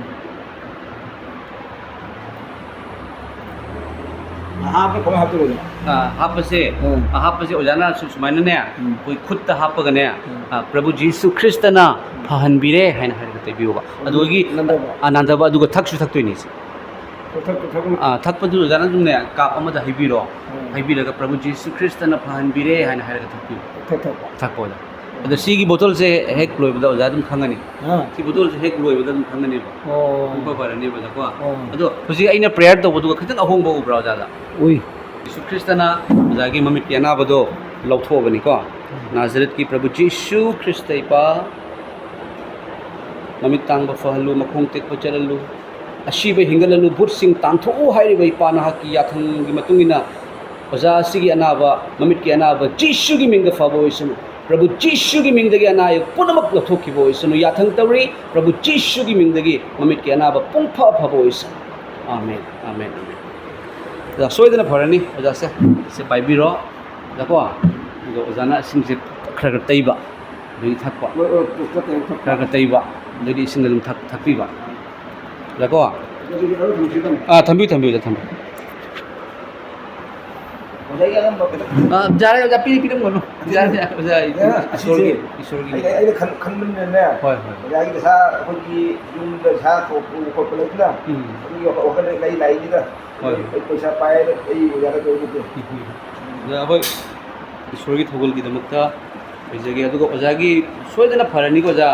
ꯍꯥꯞꯄ ꯀꯃꯥꯏ ꯍꯥꯞꯇꯣꯏꯅꯣ? ꯑꯥ, ꯍꯥꯞꯄꯁꯦ, ꯎꯝ꯫ ꯑꯥ, ꯍꯥꯞꯄꯁꯦ ꯑꯣꯖꯥꯅ ꯁꯨ-, ꯁꯨꯃꯥꯏꯅꯅꯦ, ꯎꯝ꯫ ꯑꯩꯈꯣꯏ ꯈꯨꯠꯇ ꯍꯥꯞꯄꯒꯅꯦ, ꯎꯝ꯫ ꯑꯥ, "ꯄ꯭ꯔꯚꯨ ꯖꯤꯁꯨ ꯈ꯭ꯔꯤꯁꯇꯅ ꯐꯍꯟꯕꯤꯔꯦ" ꯍꯥꯏꯅ ꯍꯥꯏꯔꯒ ꯇꯩꯕꯤꯌꯣꯕ꯫ ꯑꯗꯨꯒꯤ ꯅꯥꯟꯗꯕ꯫ ꯑꯥ, ꯅꯥꯟꯗꯕ, ꯑꯗꯨꯒ ꯊꯛꯁꯨ ꯊꯛꯇꯣꯏꯅꯤ ꯁꯦ꯫ ꯊꯛ-, ꯊꯛ-, ꯊꯛ-, ꯑꯥ, ꯊꯛꯄꯗꯨ ꯑꯣꯖꯥꯅ ꯑꯗꯨꯝꯅꯦ, ꯀꯥꯞ ꯑꯃꯗ ꯍꯩꯕꯤꯔꯣ꯫ ꯎꯝ꯫ ꯍꯩꯕꯤꯔꯒ "ꯄ꯭ꯔꯚꯨ ꯖꯤꯁꯨ ꯈ꯭ꯔꯤꯁꯇꯅ ꯐꯍꯟꯕꯤꯔꯦ" ꯍꯥꯏꯅ ꯍꯥꯏꯔꯒ ꯊꯛꯄꯤꯌꯨ꯫ ꯊꯛ-, ꯊꯛꯄ꯫ ꯊꯛꯄ ꯑꯣꯖꯥ꯫ ꯑꯗꯣ ꯁꯤꯒꯤ ꯕꯣꯇꯜꯁꯦ ꯍꯦꯛ ꯂꯣꯏꯕꯗ ꯑꯣꯖꯥ ꯑꯗꯨꯝ ꯈꯪꯒꯅꯤ꯫ ꯑꯥ꯫ ꯁꯤ ꯕꯣꯇꯜꯁꯦ ꯍꯦꯛ ꯂꯣꯏꯕꯗ ꯑꯗꯨꯝ ꯈꯪꯒꯅꯦꯕ꯫ ꯑꯣ꯫ ꯄꯨꯡꯐ ꯐꯔꯅꯦꯕ ꯑꯣꯖꯥꯀꯣ꯫ ꯑꯣ꯫ ꯑꯗꯣ ꯍꯧꯖꯤꯛ ꯑꯩꯅ ꯄ꯭ꯔꯦꯌꯔ ꯇꯧꯕꯗꯨꯒ ꯈꯤꯇꯪ ꯑꯍꯣꯡꯕ ꯎꯕ꯭ꯔꯥ ꯑꯣꯖꯥꯗ? ꯎꯏ꯫ ꯖꯤꯁꯨ ꯈ꯭ꯔꯤꯁꯇꯅ ꯑꯣꯖꯥꯒꯤ ꯃꯃꯤꯠꯀꯤ ꯑꯅꯥꯕꯗꯣ ꯂꯧꯊꯣꯛꯑꯕꯅꯤꯀꯣ꯫ ꯎꯝ꯫ ꯅꯥꯖꯔꯦꯠꯀꯤ ꯄ꯭ꯔꯚꯨ ꯖꯤꯁꯨ ꯈ꯭ꯔꯤꯁꯇ ꯏꯄꯥ, ꯃꯃꯤꯠ ꯇꯥꯡꯕ ꯐꯍꯜꯂꯨ, ꯃꯈꯣꯡ ꯇꯦꯛꯄ ꯆꯠꯍꯜꯂꯨ, ꯑꯁꯤꯕ ꯍꯤꯡꯒꯠꯍꯜꯂꯨ, ꯚꯨꯠꯁꯤꯡ ꯇꯥꯟꯊꯣꯛꯎ ꯍꯥꯏꯔꯤꯕ ꯏꯄꯥ ꯅꯍꯥꯛꯀꯤ ꯌꯥꯊꯪꯒꯤ ꯃꯇꯨꯡ ꯏꯟꯅ ꯑꯣꯖꯥ ꯑꯁꯤꯒꯤ ꯑꯅꯥꯕ, ꯃꯃꯤꯠꯀꯤ ꯑꯅꯥꯕ ꯖꯤꯁꯨꯒꯤ ꯃꯤꯡꯗ ꯐꯕ ꯑꯣꯏꯁꯅꯨ꯫ ꯄ꯭ꯔꯚꯨ ꯖꯤꯁꯨꯒꯤ ꯃꯤꯡꯗꯒꯤ ꯑꯅꯥ ꯑꯌꯦꯛ ꯄꯨꯝꯅꯃꯛ ꯂꯧꯊꯣꯛꯈꯤꯕ ꯑꯣꯏꯁꯅꯨ꯫ ꯌꯥꯊꯪ ꯇꯧꯔꯤ, ꯄ꯭ꯔꯚꯨ ꯖꯤꯁꯨꯒꯤ ꯃꯤꯡꯗꯒꯤ ꯃꯃꯤꯠꯀꯤ ꯑꯅꯥꯕ ꯄꯨꯡꯐ ꯐꯕ ꯑꯣꯏꯁꯅꯨ꯫ ꯑꯥꯃꯦꯟ, ꯑꯥꯃꯦꯟ, ꯑꯥꯃꯦꯟ꯫ ꯑꯣꯖꯥ ꯁꯣꯏꯗꯅ ꯐꯔꯅꯤ꯫ ꯑꯣꯖꯥꯁꯦ, ꯁꯦ ꯄꯥꯏꯕꯤꯔꯣ꯫ ꯑꯣꯖꯥꯀꯣ, ꯑꯗꯣ ꯑꯣꯖꯥꯅ ꯏꯁꯤꯡꯁꯦ ꯈꯔ ꯈꯔ ꯇꯩꯕ꯫ ꯑꯗꯩꯗꯤ ꯊꯛꯄ꯫ ꯍꯣꯏ, ꯍꯣꯏ, ꯈꯔ ꯈꯔ ꯇꯩꯕ, ꯑꯗꯩꯗꯤ ꯏꯁꯤꯡ ꯑꯗꯨꯝ ꯊꯛ-, ꯊꯛꯄꯤꯕ꯫ ꯌꯥꯀꯣ? ꯑꯗꯨꯗꯤ ꯑꯗꯨꯝ ꯊꯝꯁꯤ ꯑꯗꯨꯝ꯫ ꯑꯥ, ꯊꯝꯕꯤꯌꯨ, ꯊꯝꯕꯤꯌꯨ, ꯊꯝꯕꯤꯌꯨ꯫ ꯑꯣꯖꯥꯒꯤ ꯑꯉꯝꯕ ꯈꯤꯇꯪ꯫ ꯑꯥ, ꯌꯥꯔꯦ, ꯑꯣꯖꯥ, ꯄꯤꯔꯤ-, ꯄꯤꯔꯝꯒꯅꯨ꯫ ꯑꯗꯨꯗꯤ ꯌꯥꯔꯦ, ꯌꯥꯔꯦ, ꯑꯣꯖꯥ, ꯑꯩ ꯑꯦ, ꯑꯁꯤꯁꯦ ꯏꯁꯣꯔꯒꯤ, ꯏꯁꯣꯔꯒꯤ꯫ ꯑꯩ, ꯑꯩꯅ ꯈꯟ-, ꯈꯟꯕꯅꯅꯦ, ꯍꯣꯏ, ꯍꯣꯏ꯫ ꯑꯣꯖꯥꯒꯤ ꯄꯩꯁꯥ ꯑꯩꯈꯣꯏꯒꯤ ꯌꯨꯝꯗ ꯁꯥ ꯊꯣꯛꯄ ꯈꯣꯠꯄ ꯂꯩꯗꯅ, ꯎꯝ꯫ ꯑꯗꯨꯒꯤ ꯋꯥꯈꯜ, ꯋꯥꯈꯜꯗ ꯑꯩ ꯂꯥꯛꯏꯅꯤꯗ꯫ ꯍꯣꯏ, ꯍꯣꯏ꯫ ꯑꯩ ꯄꯩꯁꯥ ꯄꯥꯏꯔꯦ, ꯑꯩ ꯑꯣꯖꯥꯒ ꯇꯧꯔꯤꯗꯨ꯫ ꯎꯝ, ꯎꯝ꯫ ꯑꯣꯖꯥ, ꯑꯩꯈꯣꯏ ꯏꯁꯣꯔꯒꯤ ꯊꯧꯒꯜꯒꯤꯗꯃꯛꯇ ꯂꯩꯖꯒꯦ꯫ ꯑꯗꯨꯒ ꯑꯣꯖꯥꯒꯤ ꯁꯣꯏꯗꯅ ꯐꯔꯅꯤꯀꯣ, ꯑꯣꯖꯥ꯫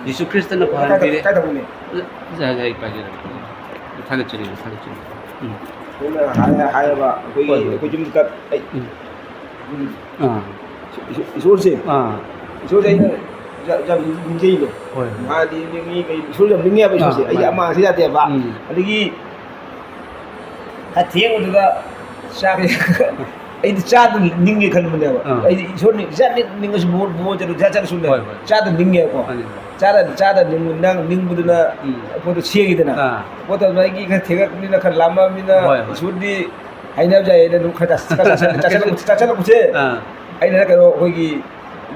ꯖꯤꯁꯨ ꯈ꯭ꯔꯤꯁꯇꯅ ꯐꯍꯟꯕꯤꯔꯦ꯫ ꯀꯥꯏ ꯊꯝꯃꯨꯅꯤ? ꯑꯣꯖꯥ, ꯑꯣꯖꯥ, ꯑꯩ ꯄꯥꯏꯖꯔꯒꯦ꯫ ꯊꯥꯒꯠꯆꯔꯤ, ꯊꯥꯒꯠꯆꯔꯤ꯫ ꯎꯝ꯫ ꯑꯩꯈꯣꯏꯅ ꯍꯥꯏ-, ꯍꯥꯏꯌꯦꯕ, ꯑꯩꯈꯣꯏꯒꯤ, ꯍꯣꯏ, ꯍꯣꯏ꯫ ꯑꯩꯈꯣꯏ ꯌꯨꯝꯗ ꯑꯩ, ꯎꯝ꯫ ꯎꯝ꯫ ꯑꯥ꯫ ꯏꯁꯣꯔꯁꯦ, ꯑꯥ꯫ ꯏꯁꯣꯔꯁꯦ ꯑꯩꯅ ꯌꯥꯝ, ꯌꯥꯝ ꯅꯤꯡꯖꯩꯕ꯫ ꯍꯣꯏ, ꯍꯣꯏ꯫ ꯃꯥꯗꯤ ꯃꯤ, ꯃꯤ, ꯏꯁꯣꯔ ꯌꯥꯝ ꯅꯤꯡꯉꯦꯕ, ꯑꯥ, ꯏꯁꯣꯔꯁꯦ꯫ ꯑꯩ ꯃꯥꯅꯦ꯫ ꯑꯃꯥꯡꯁꯤ ꯌꯥꯗꯦꯕ꯫ ꯎꯝ꯫ ꯑꯗꯒꯤ ꯈꯔ ꯊꯦꯡꯕꯗꯨꯗ ꯆꯥꯛ ꯑꯩꯗꯤ ꯆꯥꯗ ꯅꯤꯡꯒꯦ ꯈꯟꯕꯅꯦꯕ꯫ ꯑꯥ꯫ ꯑꯩꯗꯤ ꯏꯁꯣꯔ ꯅꯤꯡ-, ꯏꯆꯥ ꯅꯤꯡ-, ꯅꯤꯡꯉꯁꯨ ꯕꯣꯔ, ꯕꯣꯔ ꯆꯠꯂꯨ, ꯏꯆꯥ ꯆꯠꯂꯨ ꯁꯨꯝ ꯂꯩ꯫ ꯍꯣꯏ, ꯍꯣꯏ꯫ ꯆꯥꯗ ꯅꯤꯡꯉꯦꯕꯀꯣ꯫ ꯃꯥꯅꯤ, ꯃꯥꯅꯤ꯫ ꯆꯥꯗ, ꯆꯥꯗ ꯅꯤꯡ-, ꯅꯪ ꯅꯤꯡꯕꯗꯨꯅ ꯎꯝ꯫ ꯄꯣꯠꯇꯣ ꯁꯦꯡꯉꯤꯗꯅ꯫ ꯑꯥ꯫ ꯄꯣꯠꯇꯣ ꯑꯗꯨꯃꯥꯏꯒꯤ ꯈꯔ ꯊꯦꯡꯒꯠꯄꯅꯤꯅ ꯈꯔ ꯂꯥꯝꯃꯛꯑꯕꯅꯤꯅ ꯍꯣꯏ, ꯍꯣꯏ꯫ ꯏꯁꯣꯔꯗꯤ ꯍꯥꯏꯅꯕ ꯌꯥꯏꯌꯦꯅ ꯑꯗꯨꯝ ꯈꯔ ꯆꯥ-, ꯈꯔ ꯆꯥꯁꯜꯂꯦ꯫ ꯆꯥꯁꯜꯂꯛꯄꯁꯦ, ꯑꯥ꯫ ꯑꯩꯅ ꯀꯩꯅꯣ ꯑꯩꯈꯣꯏꯒꯤ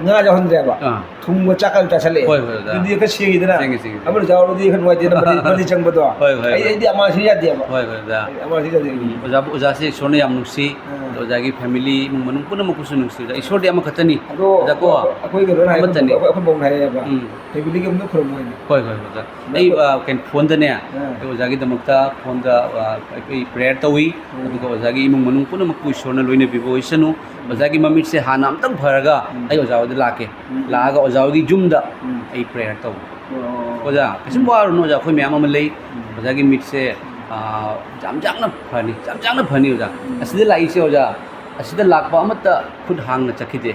ꯉꯥ ꯌꯥꯎꯍꯟꯗ꯭ꯔꯦꯕ꯫ ꯑꯥ꯫ ꯊꯨꯝꯒ ꯆꯥꯛꯀ ꯆꯥꯁꯜꯂꯛꯑꯦ꯫ ꯍꯣꯏ, ꯍꯣꯏ, ꯑꯣꯖꯥ꯫ ꯑꯗꯨꯗꯤ ꯈꯔ ꯁꯦꯡꯉꯤꯗꯅ꯫ ꯁꯦꯡꯉꯦ, ꯁꯦꯡꯉꯦ, ꯁꯦꯡꯉꯦ꯫ ꯑꯃꯅ ꯆꯥꯎꯔꯗꯤ ꯈꯔ ꯅꯨꯡꯉꯥꯏꯇꯦꯅ ꯃꯅꯤ, ꯃꯅꯤ ꯆꯪꯕꯗꯣ꯫ ꯍꯣꯏ, ꯍꯣꯏ, ꯑꯩ, ꯍꯣꯏ꯫ ꯑꯩꯗꯤ ꯑꯃꯥꯡꯁꯤ ꯌꯥꯗꯦꯕ꯫ ꯍꯣꯏ, ꯍꯣꯏ, ꯑꯣꯖꯥ꯫ ꯑꯩ ꯑꯃꯥꯡꯁꯤ ꯌꯥꯗꯦ꯫ ꯎꯝ, ꯑꯣꯖꯥꯕꯨ, ꯑꯣꯖꯥꯁꯦ ꯏꯁꯣꯔꯅ ꯌꯥꯝ ꯅꯨꯡꯁꯤ꯫ ꯑꯥ꯫ ꯑꯗꯣ ꯑꯣꯖꯥꯒꯤ family, ꯏꯃꯨꯡ ꯃꯅꯨꯡ ꯄꯨꯝꯅꯃꯛꯄꯨꯁꯨ ꯅꯨꯡꯁꯤ꯫ ꯑꯣꯖꯥ, ꯏꯁꯣꯔꯗꯤ ꯑꯃꯈꯛꯇꯅꯤ꯫ ꯑꯗꯣ ꯑꯣꯖꯥ ꯀꯣ? ꯑꯩꯈꯣꯏ ꯀꯩꯅꯣꯅ ꯍꯥꯏ-, ꯑꯃꯠꯇꯅꯤ꯫ ꯑꯩꯈꯣꯏ, ꯑꯩꯈꯣꯏ ꯃꯧꯅ ꯍꯥꯏꯔꯛꯑꯦꯕ꯫ ꯎꯝ꯫ Family-ꯒꯤ ꯑꯃꯨꯛꯇ ꯈꯨꯔꯨꯝꯃꯣ ꯍꯥꯏꯅ꯫ ꯍꯣꯏ, ꯍꯣꯏ, ꯑꯣꯖꯥ꯫ ꯑꯩ, ꯑꯥ, ꯀꯩꯅꯣ, phone-ꯗꯅꯦ, ꯑꯥ꯫ ꯑꯩ ꯑꯣꯖꯥꯒꯤꯗꯃꯛꯇ phone-ꯗ, ꯑꯥ, ꯑꯩ prayer ꯇꯧꯏ꯫ ꯎꯝ꯫ ꯑꯗꯨꯒ ꯑꯣꯖꯥꯒꯤ ꯏꯃꯨꯡ ꯃꯅꯨꯡ ꯄꯨꯝꯅꯃꯛꯄꯨ ꯏꯁꯣꯔꯅ ꯂꯣꯏꯅꯕꯤꯕ ꯑꯣꯏꯁꯅꯨ꯫ ꯎꯝ꯫ ꯑꯣꯖꯥꯒꯤ ꯃꯃꯤꯠꯁꯦ ꯍꯥꯟꯅ ꯑꯝꯇꯪ ꯐꯔꯒ ꯎꯝ꯫ ꯑꯩ ꯑꯣꯖꯥ ꯍꯣꯏꯗ ꯂꯥꯛꯀꯦ꯫ ꯎꯝ꯫ ꯂꯥꯛꯑꯒ ꯑꯣꯖꯥ ꯍꯣꯏꯒꯤ ꯌꯨꯝꯗ ꯎꯝ꯫ ꯑꯩ prayer ꯇꯧꯒꯦ꯫ ꯑꯣ꯫ ꯑꯣꯖꯥ, ꯀꯩꯁꯨꯝ ꯎꯝ꯫ ꯋꯥꯔꯨꯅꯨ ꯑꯣꯖꯥ, ꯑꯩꯈꯣꯏ ꯃꯌꯥꯝ ꯑꯃ ꯂꯩ꯫ ꯎꯝ꯫ ꯑꯣꯖꯥꯒꯤ ꯃꯤꯠꯁꯦ, ꯎꯝ꯫ ꯑꯥ, ꯌꯥꯝ ꯌꯥꯡꯅ ꯐꯅꯤ, ꯌꯥꯝ ꯌꯥꯡꯅ ꯐꯅꯤ ꯑꯣꯖꯥ꯫ ꯎꯝ꯫ ꯑꯁꯤꯗ ꯂꯥꯛꯏꯁꯦ ꯑꯣꯖꯥ, ꯑꯁꯤꯗ ꯂꯥꯛꯄ ꯑꯃꯠꯇ ꯈꯨꯠ ꯍꯥꯡꯅ ꯆꯠꯈꯤꯗꯦ꯫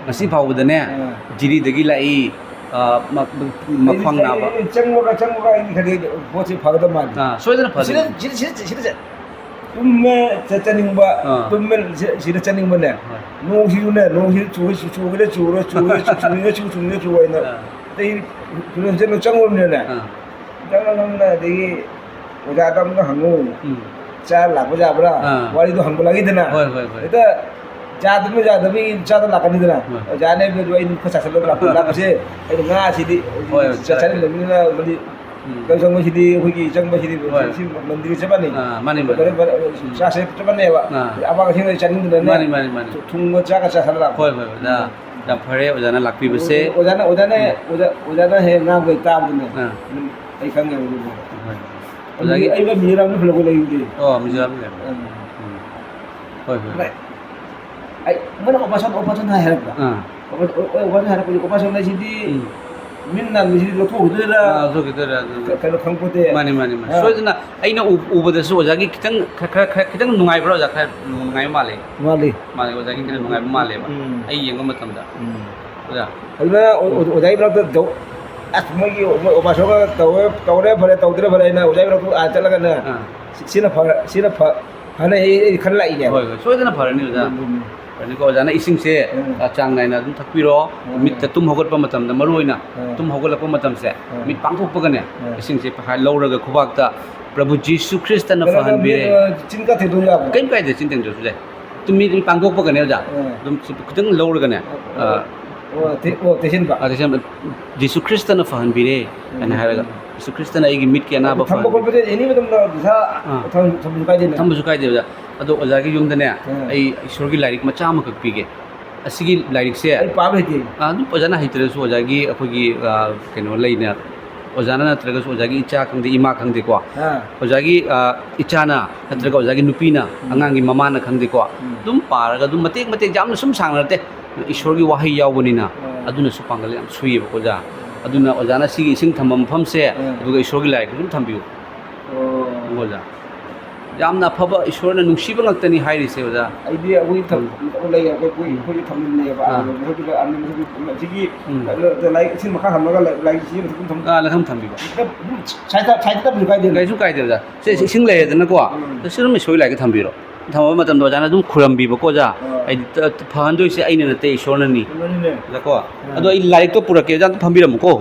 ꯉꯁꯤ ꯐꯥꯎꯕꯗꯅꯦ, ꯑꯥ꯫ ꯖꯤꯔꯤꯗꯒꯤ ꯂꯥꯛꯏ, ꯑꯥ, ꯃ-, ꯃ-, ꯃꯈ꯭ꯋꯥꯡ ꯑꯩ, ꯅꯥꯕ꯫ ꯑꯩ ꯆꯪꯕꯒ, ꯆꯪꯕꯒ ꯑꯩ ꯈꯔꯗꯤ ꯄꯣꯠꯁꯦ ꯐꯒꯗꯕ ꯃꯥꯜꯂꯤ꯫ ꯑꯥ, ꯁꯣꯏꯗꯅ ꯁꯤꯗ, ꯐꯗꯣꯏꯅꯤ꯫ ꯁꯤꯗ, ꯁꯤꯗ, ꯁꯤꯗ, ꯁꯤꯗ ꯆꯠ-, ꯇꯨꯝꯃꯦ, ꯆꯠ-, ꯆꯠꯅꯤꯡꯕ, ꯑꯥ꯫ ꯇꯨꯝꯃꯦ, ꯁꯤ-, ꯁꯤꯗ ꯆꯠꯅꯤꯡꯕꯅꯦ꯫ ꯍꯣꯏ꯫ ꯅꯣꯡꯁꯤꯁꯨꯅꯦ, ꯅꯣꯡꯁꯤꯁꯨ ꯆꯨ-, ꯆꯨ-, ꯆꯨꯒꯦꯔꯥ ꯆꯨꯔꯣꯏ, ꯆꯨ-, ꯆꯨꯅꯤꯡꯉꯦ ꯆꯨ-, ꯆꯨꯅꯤꯡꯉꯦ ꯆꯨ ꯍꯥꯏꯅ꯫ ꯑꯥ꯫ ꯑꯇꯩ ꯐꯤꯔꯣꯟꯁꯦ ꯂꯣꯏ ꯆꯪꯉꯨꯔꯕꯅꯤꯅꯅꯦ꯫ ꯑꯥ꯫ ꯆꯪꯉ ꯆꯪꯉ ꯑꯗꯒꯤ ꯑꯣꯖꯥꯗ ꯑꯃꯨꯛ ꯍꯪꯉꯨ꯫ ꯎꯝ꯫ ꯆꯥ ꯂꯥꯛꯄ ꯌꯥꯕ꯭ꯔꯥ? ꯑꯥ꯫ ꯋꯥꯔꯤꯗꯣ ꯍꯪꯒꯠꯂꯛꯏꯗꯅ꯫ ꯍꯣꯏ, ꯍꯣꯏ, ꯍꯣꯏ꯫ ꯍꯦꯛꯇ ꯌꯥꯗꯕ ꯌꯥꯗꯕꯒꯤ ꯆꯥꯗ ꯂꯥꯛꯀꯅꯤꯗꯅ꯫ ꯍꯣꯏ꯫ ꯑꯣꯖꯥꯅ ꯍꯥꯏꯕꯗꯨ ꯑꯩ ꯈꯔ ꯆꯥꯁꯤꯜꯂꯒ ꯂꯥꯛꯄ, ꯂꯥꯛꯄꯁꯦ ꯑꯩꯅ ꯉꯥꯁꯤꯗꯤ ꯍꯣꯏ, ꯍꯣꯏ, ꯆꯥꯁꯤꯜꯂꯕꯅꯤꯅ ꯃꯗꯤ ꯎꯝ꯫ ꯀꯩꯅꯣ ꯆꯪꯕꯁꯤꯗꯤ ꯑꯩꯈꯣꯏꯒꯤ ꯆꯪꯕꯁꯤꯗꯤ ꯍꯣꯏ꯫ ꯁꯤ ꯃꯟꯗꯤꯔꯒ ꯆꯞ ꯃꯥꯟꯅꯩ꯫ ꯑꯥ, ꯃꯥꯅꯤ, ꯃꯥꯅꯤ꯫ ꯐꯔꯦ, ꯐꯔꯦ, ꯎꯝ꯫ ꯆꯥꯁꯦ ꯆꯞ ꯃꯥꯟꯅꯩꯕ꯫ ꯑꯥ꯫ ꯑꯄꯥꯛ ꯑꯁꯦꯡꯕ ꯆꯥꯅꯤꯡꯗꯅꯅꯦ꯫ ꯃꯥꯅꯤ, ꯃꯥꯅꯤ, ꯃꯥꯅꯤ꯫ ꯊꯨꯝꯒ ꯆꯥꯒ ꯆꯥꯁꯤꯜꯂꯒ ꯂꯥꯛꯄ꯫ ꯍꯣꯏ, ꯍꯣꯏ, ꯍꯣꯏ꯫ ꯎꯝ꯫ ꯌꯥꯝ ꯐꯔꯦ ꯑꯣꯖꯥꯅ ꯂꯥꯛꯄꯤꯕꯁꯦ꯫ ꯑꯣꯖꯥꯅ, ꯑꯣꯖꯥꯅ, ꯎꯝ꯫ ꯑꯣꯖꯥ, ꯑꯣꯖꯥꯅ ꯍꯦꯛ ꯉꯥꯡꯕ ꯇꯥꯕꯗꯅꯦ꯫ ꯑꯥ꯫ ꯑꯗꯨꯝ ꯑꯩ ꯈꯪꯉꯦꯕ ꯑꯗꯨꯗꯤ꯫ ꯍꯣꯏ꯫ ꯑꯗꯨꯗꯤ ꯑꯣꯖꯥꯒꯤ ꯑꯩ ꯃꯤꯔꯥꯝꯗ ꯄꯨꯂꯛꯄ ꯂꯩꯔꯤꯗꯤ꯫ ꯑꯣ, ꯃꯤꯖꯣꯔꯥꯝꯗ ꯂꯩꯔꯝꯃꯦ꯫ ꯎꯝ꯫ ꯎꯝ꯫ ꯍꯣꯏ, ꯍꯣꯏ꯫ ꯚꯥꯏ, ꯑꯩ, ꯃꯣꯏꯅ operation, operation ꯍꯥꯏ ꯍꯥꯏꯔꯛꯄ꯫ ꯑꯥ꯫ Operation, operation ꯍꯥꯏꯔꯛꯄꯁꯦ, operation ꯍꯥꯏꯁꯤꯗꯤ ꯎꯝ꯫ ꯃꯤꯠ ꯅꯥꯟꯕꯁꯤꯗꯤ ꯂꯧꯊꯣꯛꯈꯤꯗꯣꯏꯔꯥ? ꯑꯥ, ꯂꯧꯊꯣꯛꯈꯤꯗꯣꯏꯔꯥ ꯑꯗꯨ? ꯀ-, ꯀꯩꯅꯣ ꯈꯪꯄꯣꯠꯇꯦ꯫ ꯃꯥꯅꯤ, ꯃꯥꯅꯤ, ꯃꯥꯅꯤ꯫ ꯑꯥ꯫ ꯁꯣꯏꯗꯅ ꯑꯩꯅ ꯎ-, ꯎꯕꯗꯁꯨ ꯑꯣꯖꯥꯒꯤ ꯈꯤꯇꯪ ꯈ-, ꯈꯔ, ꯈꯔ ꯈꯤꯇꯪ ꯅꯨꯡꯉꯥꯏꯕ꯭ꯔꯥ ꯑꯣꯖꯥ? ꯈꯔ ꯅꯨꯡꯉꯥꯏꯕ ꯃꯥꯜꯂꯦ꯫ ꯃꯥꯜꯂꯤ꯫ ꯃꯥꯜꯂꯦ, ꯑꯣꯖꯥꯒꯤ ꯈꯔ ꯅꯨꯡꯉꯥꯏꯕ ꯃꯥꯜꯂꯦꯕ꯫ ꯎꯝ꯫ ꯑꯩ ꯌꯦꯡꯕ ꯃꯇꯝꯗ꯫ ꯎꯝ꯫ ꯑꯣꯖꯥ꯫ ꯑꯗꯨꯅ ꯑꯣ-, ꯑꯣ-, ꯑꯣꯖꯥꯒꯤ ꯃꯅꯥꯛꯇ ꯇꯧ-, ꯑꯁ, ꯃꯣꯏꯒꯤ, ꯃꯣꯏ operation ꯇꯧꯔꯦ, ꯇꯧꯔꯦ ꯐꯔꯦ, ꯇꯧꯗ꯭ꯔꯦ ꯐꯔꯦ ꯍꯥꯏꯅ ꯑꯣꯖꯥꯒꯤ ꯃꯅꯥꯛꯇ ꯑꯥ ꯆꯠꯂꯒꯅꯦ, ꯑꯥ꯫ ꯁꯤ-, ꯁꯤꯅ ꯐꯔ-, ꯁꯤꯅ ꯐ-, ꯐꯅ ꯑꯩ, ꯑꯩ ꯈꯜꯂ ꯂꯥꯛꯏꯅꯦꯕ꯫ ꯍꯣꯏ, ꯍꯣꯏ, ꯁꯣꯏꯗꯅ ꯐꯔꯅꯤ ꯑꯣꯖꯥ꯫ ꯎꯝ, ꯎꯝ, ꯎꯝ꯫ ꯐꯔꯅꯤꯀꯣ, ꯑꯣꯖꯥꯅ ꯏꯁꯤꯡꯁꯦ, ꯎꯝ꯫ ꯑ, ꯆꯥꯡ ꯅꯥꯏꯅ ꯑꯗꯨꯝ ꯊꯛꯄꯤꯔꯣ꯫ ꯎꯝ꯫ ꯃꯤꯠꯇ ꯇꯨꯝ ꯍꯧꯒꯠꯄ ꯃꯇꯝꯗ, ꯃꯔꯨ ꯑꯣꯏꯅ ꯎꯝ꯫ ꯇꯨꯝ ꯍꯧꯒꯠꯂꯛꯄ ꯃꯇꯝꯁꯦ, ꯎꯝ꯫ ꯃꯤꯠ ꯄꯥꯡꯊꯣꯛꯄꯒꯅꯦ, ꯎꯝ꯫ ꯏꯁꯤꯡꯁꯦ ꯄꯍꯥ-, ꯂꯧꯔꯒ ꯈꯨꯕꯥꯛꯇ "ꯄ꯭ꯔꯚꯨ ꯖꯤꯁꯨ ꯈ꯭ꯔꯤꯁꯇꯅ ꯀꯩꯅꯣ, ꯐꯍꯟꯕꯤꯔꯦ"꯫ ꯃꯤꯠ, ꯑ, ꯆꯤꯟ ꯀꯥꯊꯦꯛꯇꯣꯏ ꯌꯥꯕ꯭ꯔꯣ? ꯀꯩꯝ ꯀꯥꯏꯗꯦ, ꯆꯤꯟ ꯊꯦꯡꯗ꯭ꯔꯁꯨ ꯌꯥꯏ꯫ ꯑꯗꯨꯝ ꯃꯤꯠ ꯄꯥꯡꯊꯣꯛꯄꯒꯅꯦ ꯑꯣꯖꯥ, ꯎꯝ꯫ ꯑꯗꯨꯝ ꯁꯤ ꯈꯤꯇꯪ ꯂꯧꯔꯒꯅꯦ, ꯑꯣ, ꯑ, ꯑꯣ, ꯊꯦ-, ꯑꯣ, ꯇꯩꯁꯤꯟꯕ꯫ ꯑ, ꯇꯩꯁꯤꯟꯕ꯫ "ꯖꯤꯁꯨ ꯈ꯭ꯔꯤꯁꯇꯅ ꯐꯍꯟꯕꯤꯔꯦ" ꯍꯥꯏꯅ ꯎꯝ꯫ ꯍꯥꯏꯔꯒ, "ꯖꯤꯁꯨ ꯈ꯭ꯔꯤꯁꯇꯅ ꯑꯩꯒꯤ ꯃꯤꯠꯀꯤ ꯑꯅꯥꯕ ꯊꯝꯕ ꯐꯍꯟꯕꯤꯔꯦ"꯫ ꯈꯣꯠꯄꯁꯦ any ꯃꯇꯝꯗ ꯄꯩꯁꯥ ꯑꯥ꯫ ꯊꯝ-, ꯊꯝꯕꯁꯨ ꯀꯥꯏꯗꯦꯅ? ꯊꯝꯕꯁꯨ ꯀꯥꯏꯗꯦ ꯑꯣꯖꯥ꯫ ꯑꯗꯣ ꯑꯣꯖꯥꯒꯤ ꯌꯨꯝꯗꯅꯦ, ꯎꯝ꯫ ꯑꯩ ꯏꯁꯣꯔꯒꯤ ꯂꯥꯏꯔꯤꯛ ꯃꯆꯥ ꯑꯃꯈꯛ ꯄꯤꯒꯦ꯫ ꯑꯁꯤꯒꯤ ꯂꯥꯏꯔꯤꯛꯁꯦ ꯑꯩ ꯄꯥꯕ ꯍꯩꯇꯦ꯫ ꯑꯥ, ꯑꯗꯨꯝ ꯑꯣꯖꯥꯅ ꯍꯩꯇ꯭ꯔꯁꯨ ꯑꯣꯖꯥꯒꯤ ꯑꯩꯈꯣꯏꯒꯤ, ꯑꯥ, ꯀꯩꯅꯣ ꯂꯩꯅ, ꯑꯣꯖꯥꯅ ꯅꯠꯇ꯭ꯔꯒꯁꯨ ꯑꯣꯖꯥꯒꯤ ꯏꯆꯥ ꯈꯪꯗꯦ, ꯏꯃꯥ ꯈꯪꯗꯦꯀꯣ, ꯑꯥ꯫ ꯑꯣꯖꯥꯒꯤ, ꯑꯥ, ꯏꯆꯥꯅ ꯅꯠꯇ꯭ꯔꯒ ꯎꯝ꯫ ꯑꯣꯖꯥꯒꯤ ꯅꯨꯄꯤꯅ, ꯎꯝ꯫ ꯑꯉꯥꯡꯒꯤ ꯃꯃꯥꯅ ꯈꯪꯗꯦꯀꯣ, ꯎꯝ꯫ ꯑꯗꯨꯝ ꯄꯥꯔꯒ ꯑꯗꯨꯝ ꯃꯇꯦꯛ ꯃꯇꯦꯛ ꯌꯥꯝꯅ ꯁꯨꯝ ꯁꯥꯡꯅ ꯅꯠꯇꯦ, ꯏꯁꯣꯔꯒꯤ ꯋꯥꯍꯩ ꯌꯥꯎꯕꯅꯤꯅ ꯑꯥ꯫ ꯑꯗꯨꯅꯁꯨ ꯄꯥꯡꯒꯜ ꯌꯥꯝ ꯁꯨꯏꯌꯦꯕꯀꯣ ꯑꯣꯖꯥ꯫ ꯑꯗꯨꯅ ꯑꯣꯖꯥꯅ ꯁꯤꯒꯤ ꯏꯁꯤꯡ ꯊꯝꯕ ꯃꯐꯝꯁꯦ, ꯑꯥ꯫ ꯑꯗꯨꯒ ꯏꯁꯣꯔꯒꯤ ꯂꯥꯏꯔꯤꯛꯇꯨ ꯑꯗꯨꯝ ꯊꯝꯕꯤꯌꯨ꯫ ꯑꯣ꯫ ꯈꯪꯕ꯭ꯔꯣ ꯑꯣꯖꯥ? ꯌꯥꯝꯅ ꯑꯐꯕ ꯏꯁꯣꯔꯅ ꯅꯨꯡꯁꯤꯕ ꯉꯥꯛꯇꯅꯤ ꯍꯥꯏꯔꯤꯁꯦ ꯑꯣꯖꯥ꯫ ꯑꯩꯗꯤ ꯑꯩꯈꯣꯏ ꯊꯝ-, ꯎꯝ꯫ ꯂꯩ, ꯑꯩꯈꯣꯏ, ꯑꯩꯈꯣꯏ, ꯎꯝ꯫ ꯑꯩꯈꯣꯏꯁꯨ ꯊꯝꯃꯤꯟꯅꯩꯌꯦꯕ꯫ ꯑꯥ꯫ ꯑꯗꯨꯒ ꯃꯊꯛꯇꯨꯗ ꯑꯅꯤ ꯃꯊꯛꯇ ꯁꯤꯒꯤ ꯎꯝ꯫ ꯂꯥꯏꯔꯤꯛ ꯏꯁꯤꯡ ꯃꯈꯥ ꯊꯝꯃꯒ ꯂꯥꯏꯔꯤꯛ, ꯂꯥꯏꯔꯤꯛ ꯏꯁꯤꯡ ꯃꯊꯛꯇ ꯊꯝ-, ꯑꯥ, ꯂꯩꯈꯝ ꯊꯝꯕꯤꯕ꯫ ꯁꯥꯏꯠꯇ, ꯁꯥꯏꯠꯇ ꯊꯝꯕꯤꯌꯨ ꯀꯥꯏꯗꯦ꯫ ꯀꯩꯁꯨ ꯀꯥꯏꯗꯦ ꯑꯣꯖꯥ꯫ ꯁꯦ, ꯁꯦ, ꯏꯁꯤꯡ ꯂꯩꯔꯦꯗꯅꯀꯣ꯫ ꯎꯝ꯫ ꯁꯤ ꯑꯗꯨꯝ ꯏꯁꯣꯔꯒꯤ ꯂꯥꯏꯔꯤꯛꯇ ꯊꯝꯕꯤꯔꯣ꯫ ꯊꯝꯃꯕ ꯃꯇꯝꯗ ꯑꯣꯖꯥꯅ ꯑꯗꯨꯝ ꯈꯨꯔꯝꯕꯤꯕꯀꯣ ꯑꯣꯖꯥ꯫ ꯑꯥ꯫ ꯍꯥꯏꯗꯤ, ꯇ-, ꯐꯍꯟꯗꯣꯏꯁꯦ ꯑꯩꯅ ꯅꯠꯇꯦ, ꯏꯁꯣꯔꯅꯅꯤ꯫ ꯆꯨꯝꯕꯅꯤꯅꯦ꯫ ꯑꯣꯖꯥꯀꯣ꯫ ꯑꯥ꯫ ꯑꯗꯣ ꯑꯩ ꯂꯥꯏꯔꯤꯛꯇꯣ ꯄꯨꯔꯛꯀꯦ, ꯑꯣꯖꯥ ꯑꯝꯇ ꯐꯝꯕꯤꯔꯝꯃꯨꯀꯣ꯫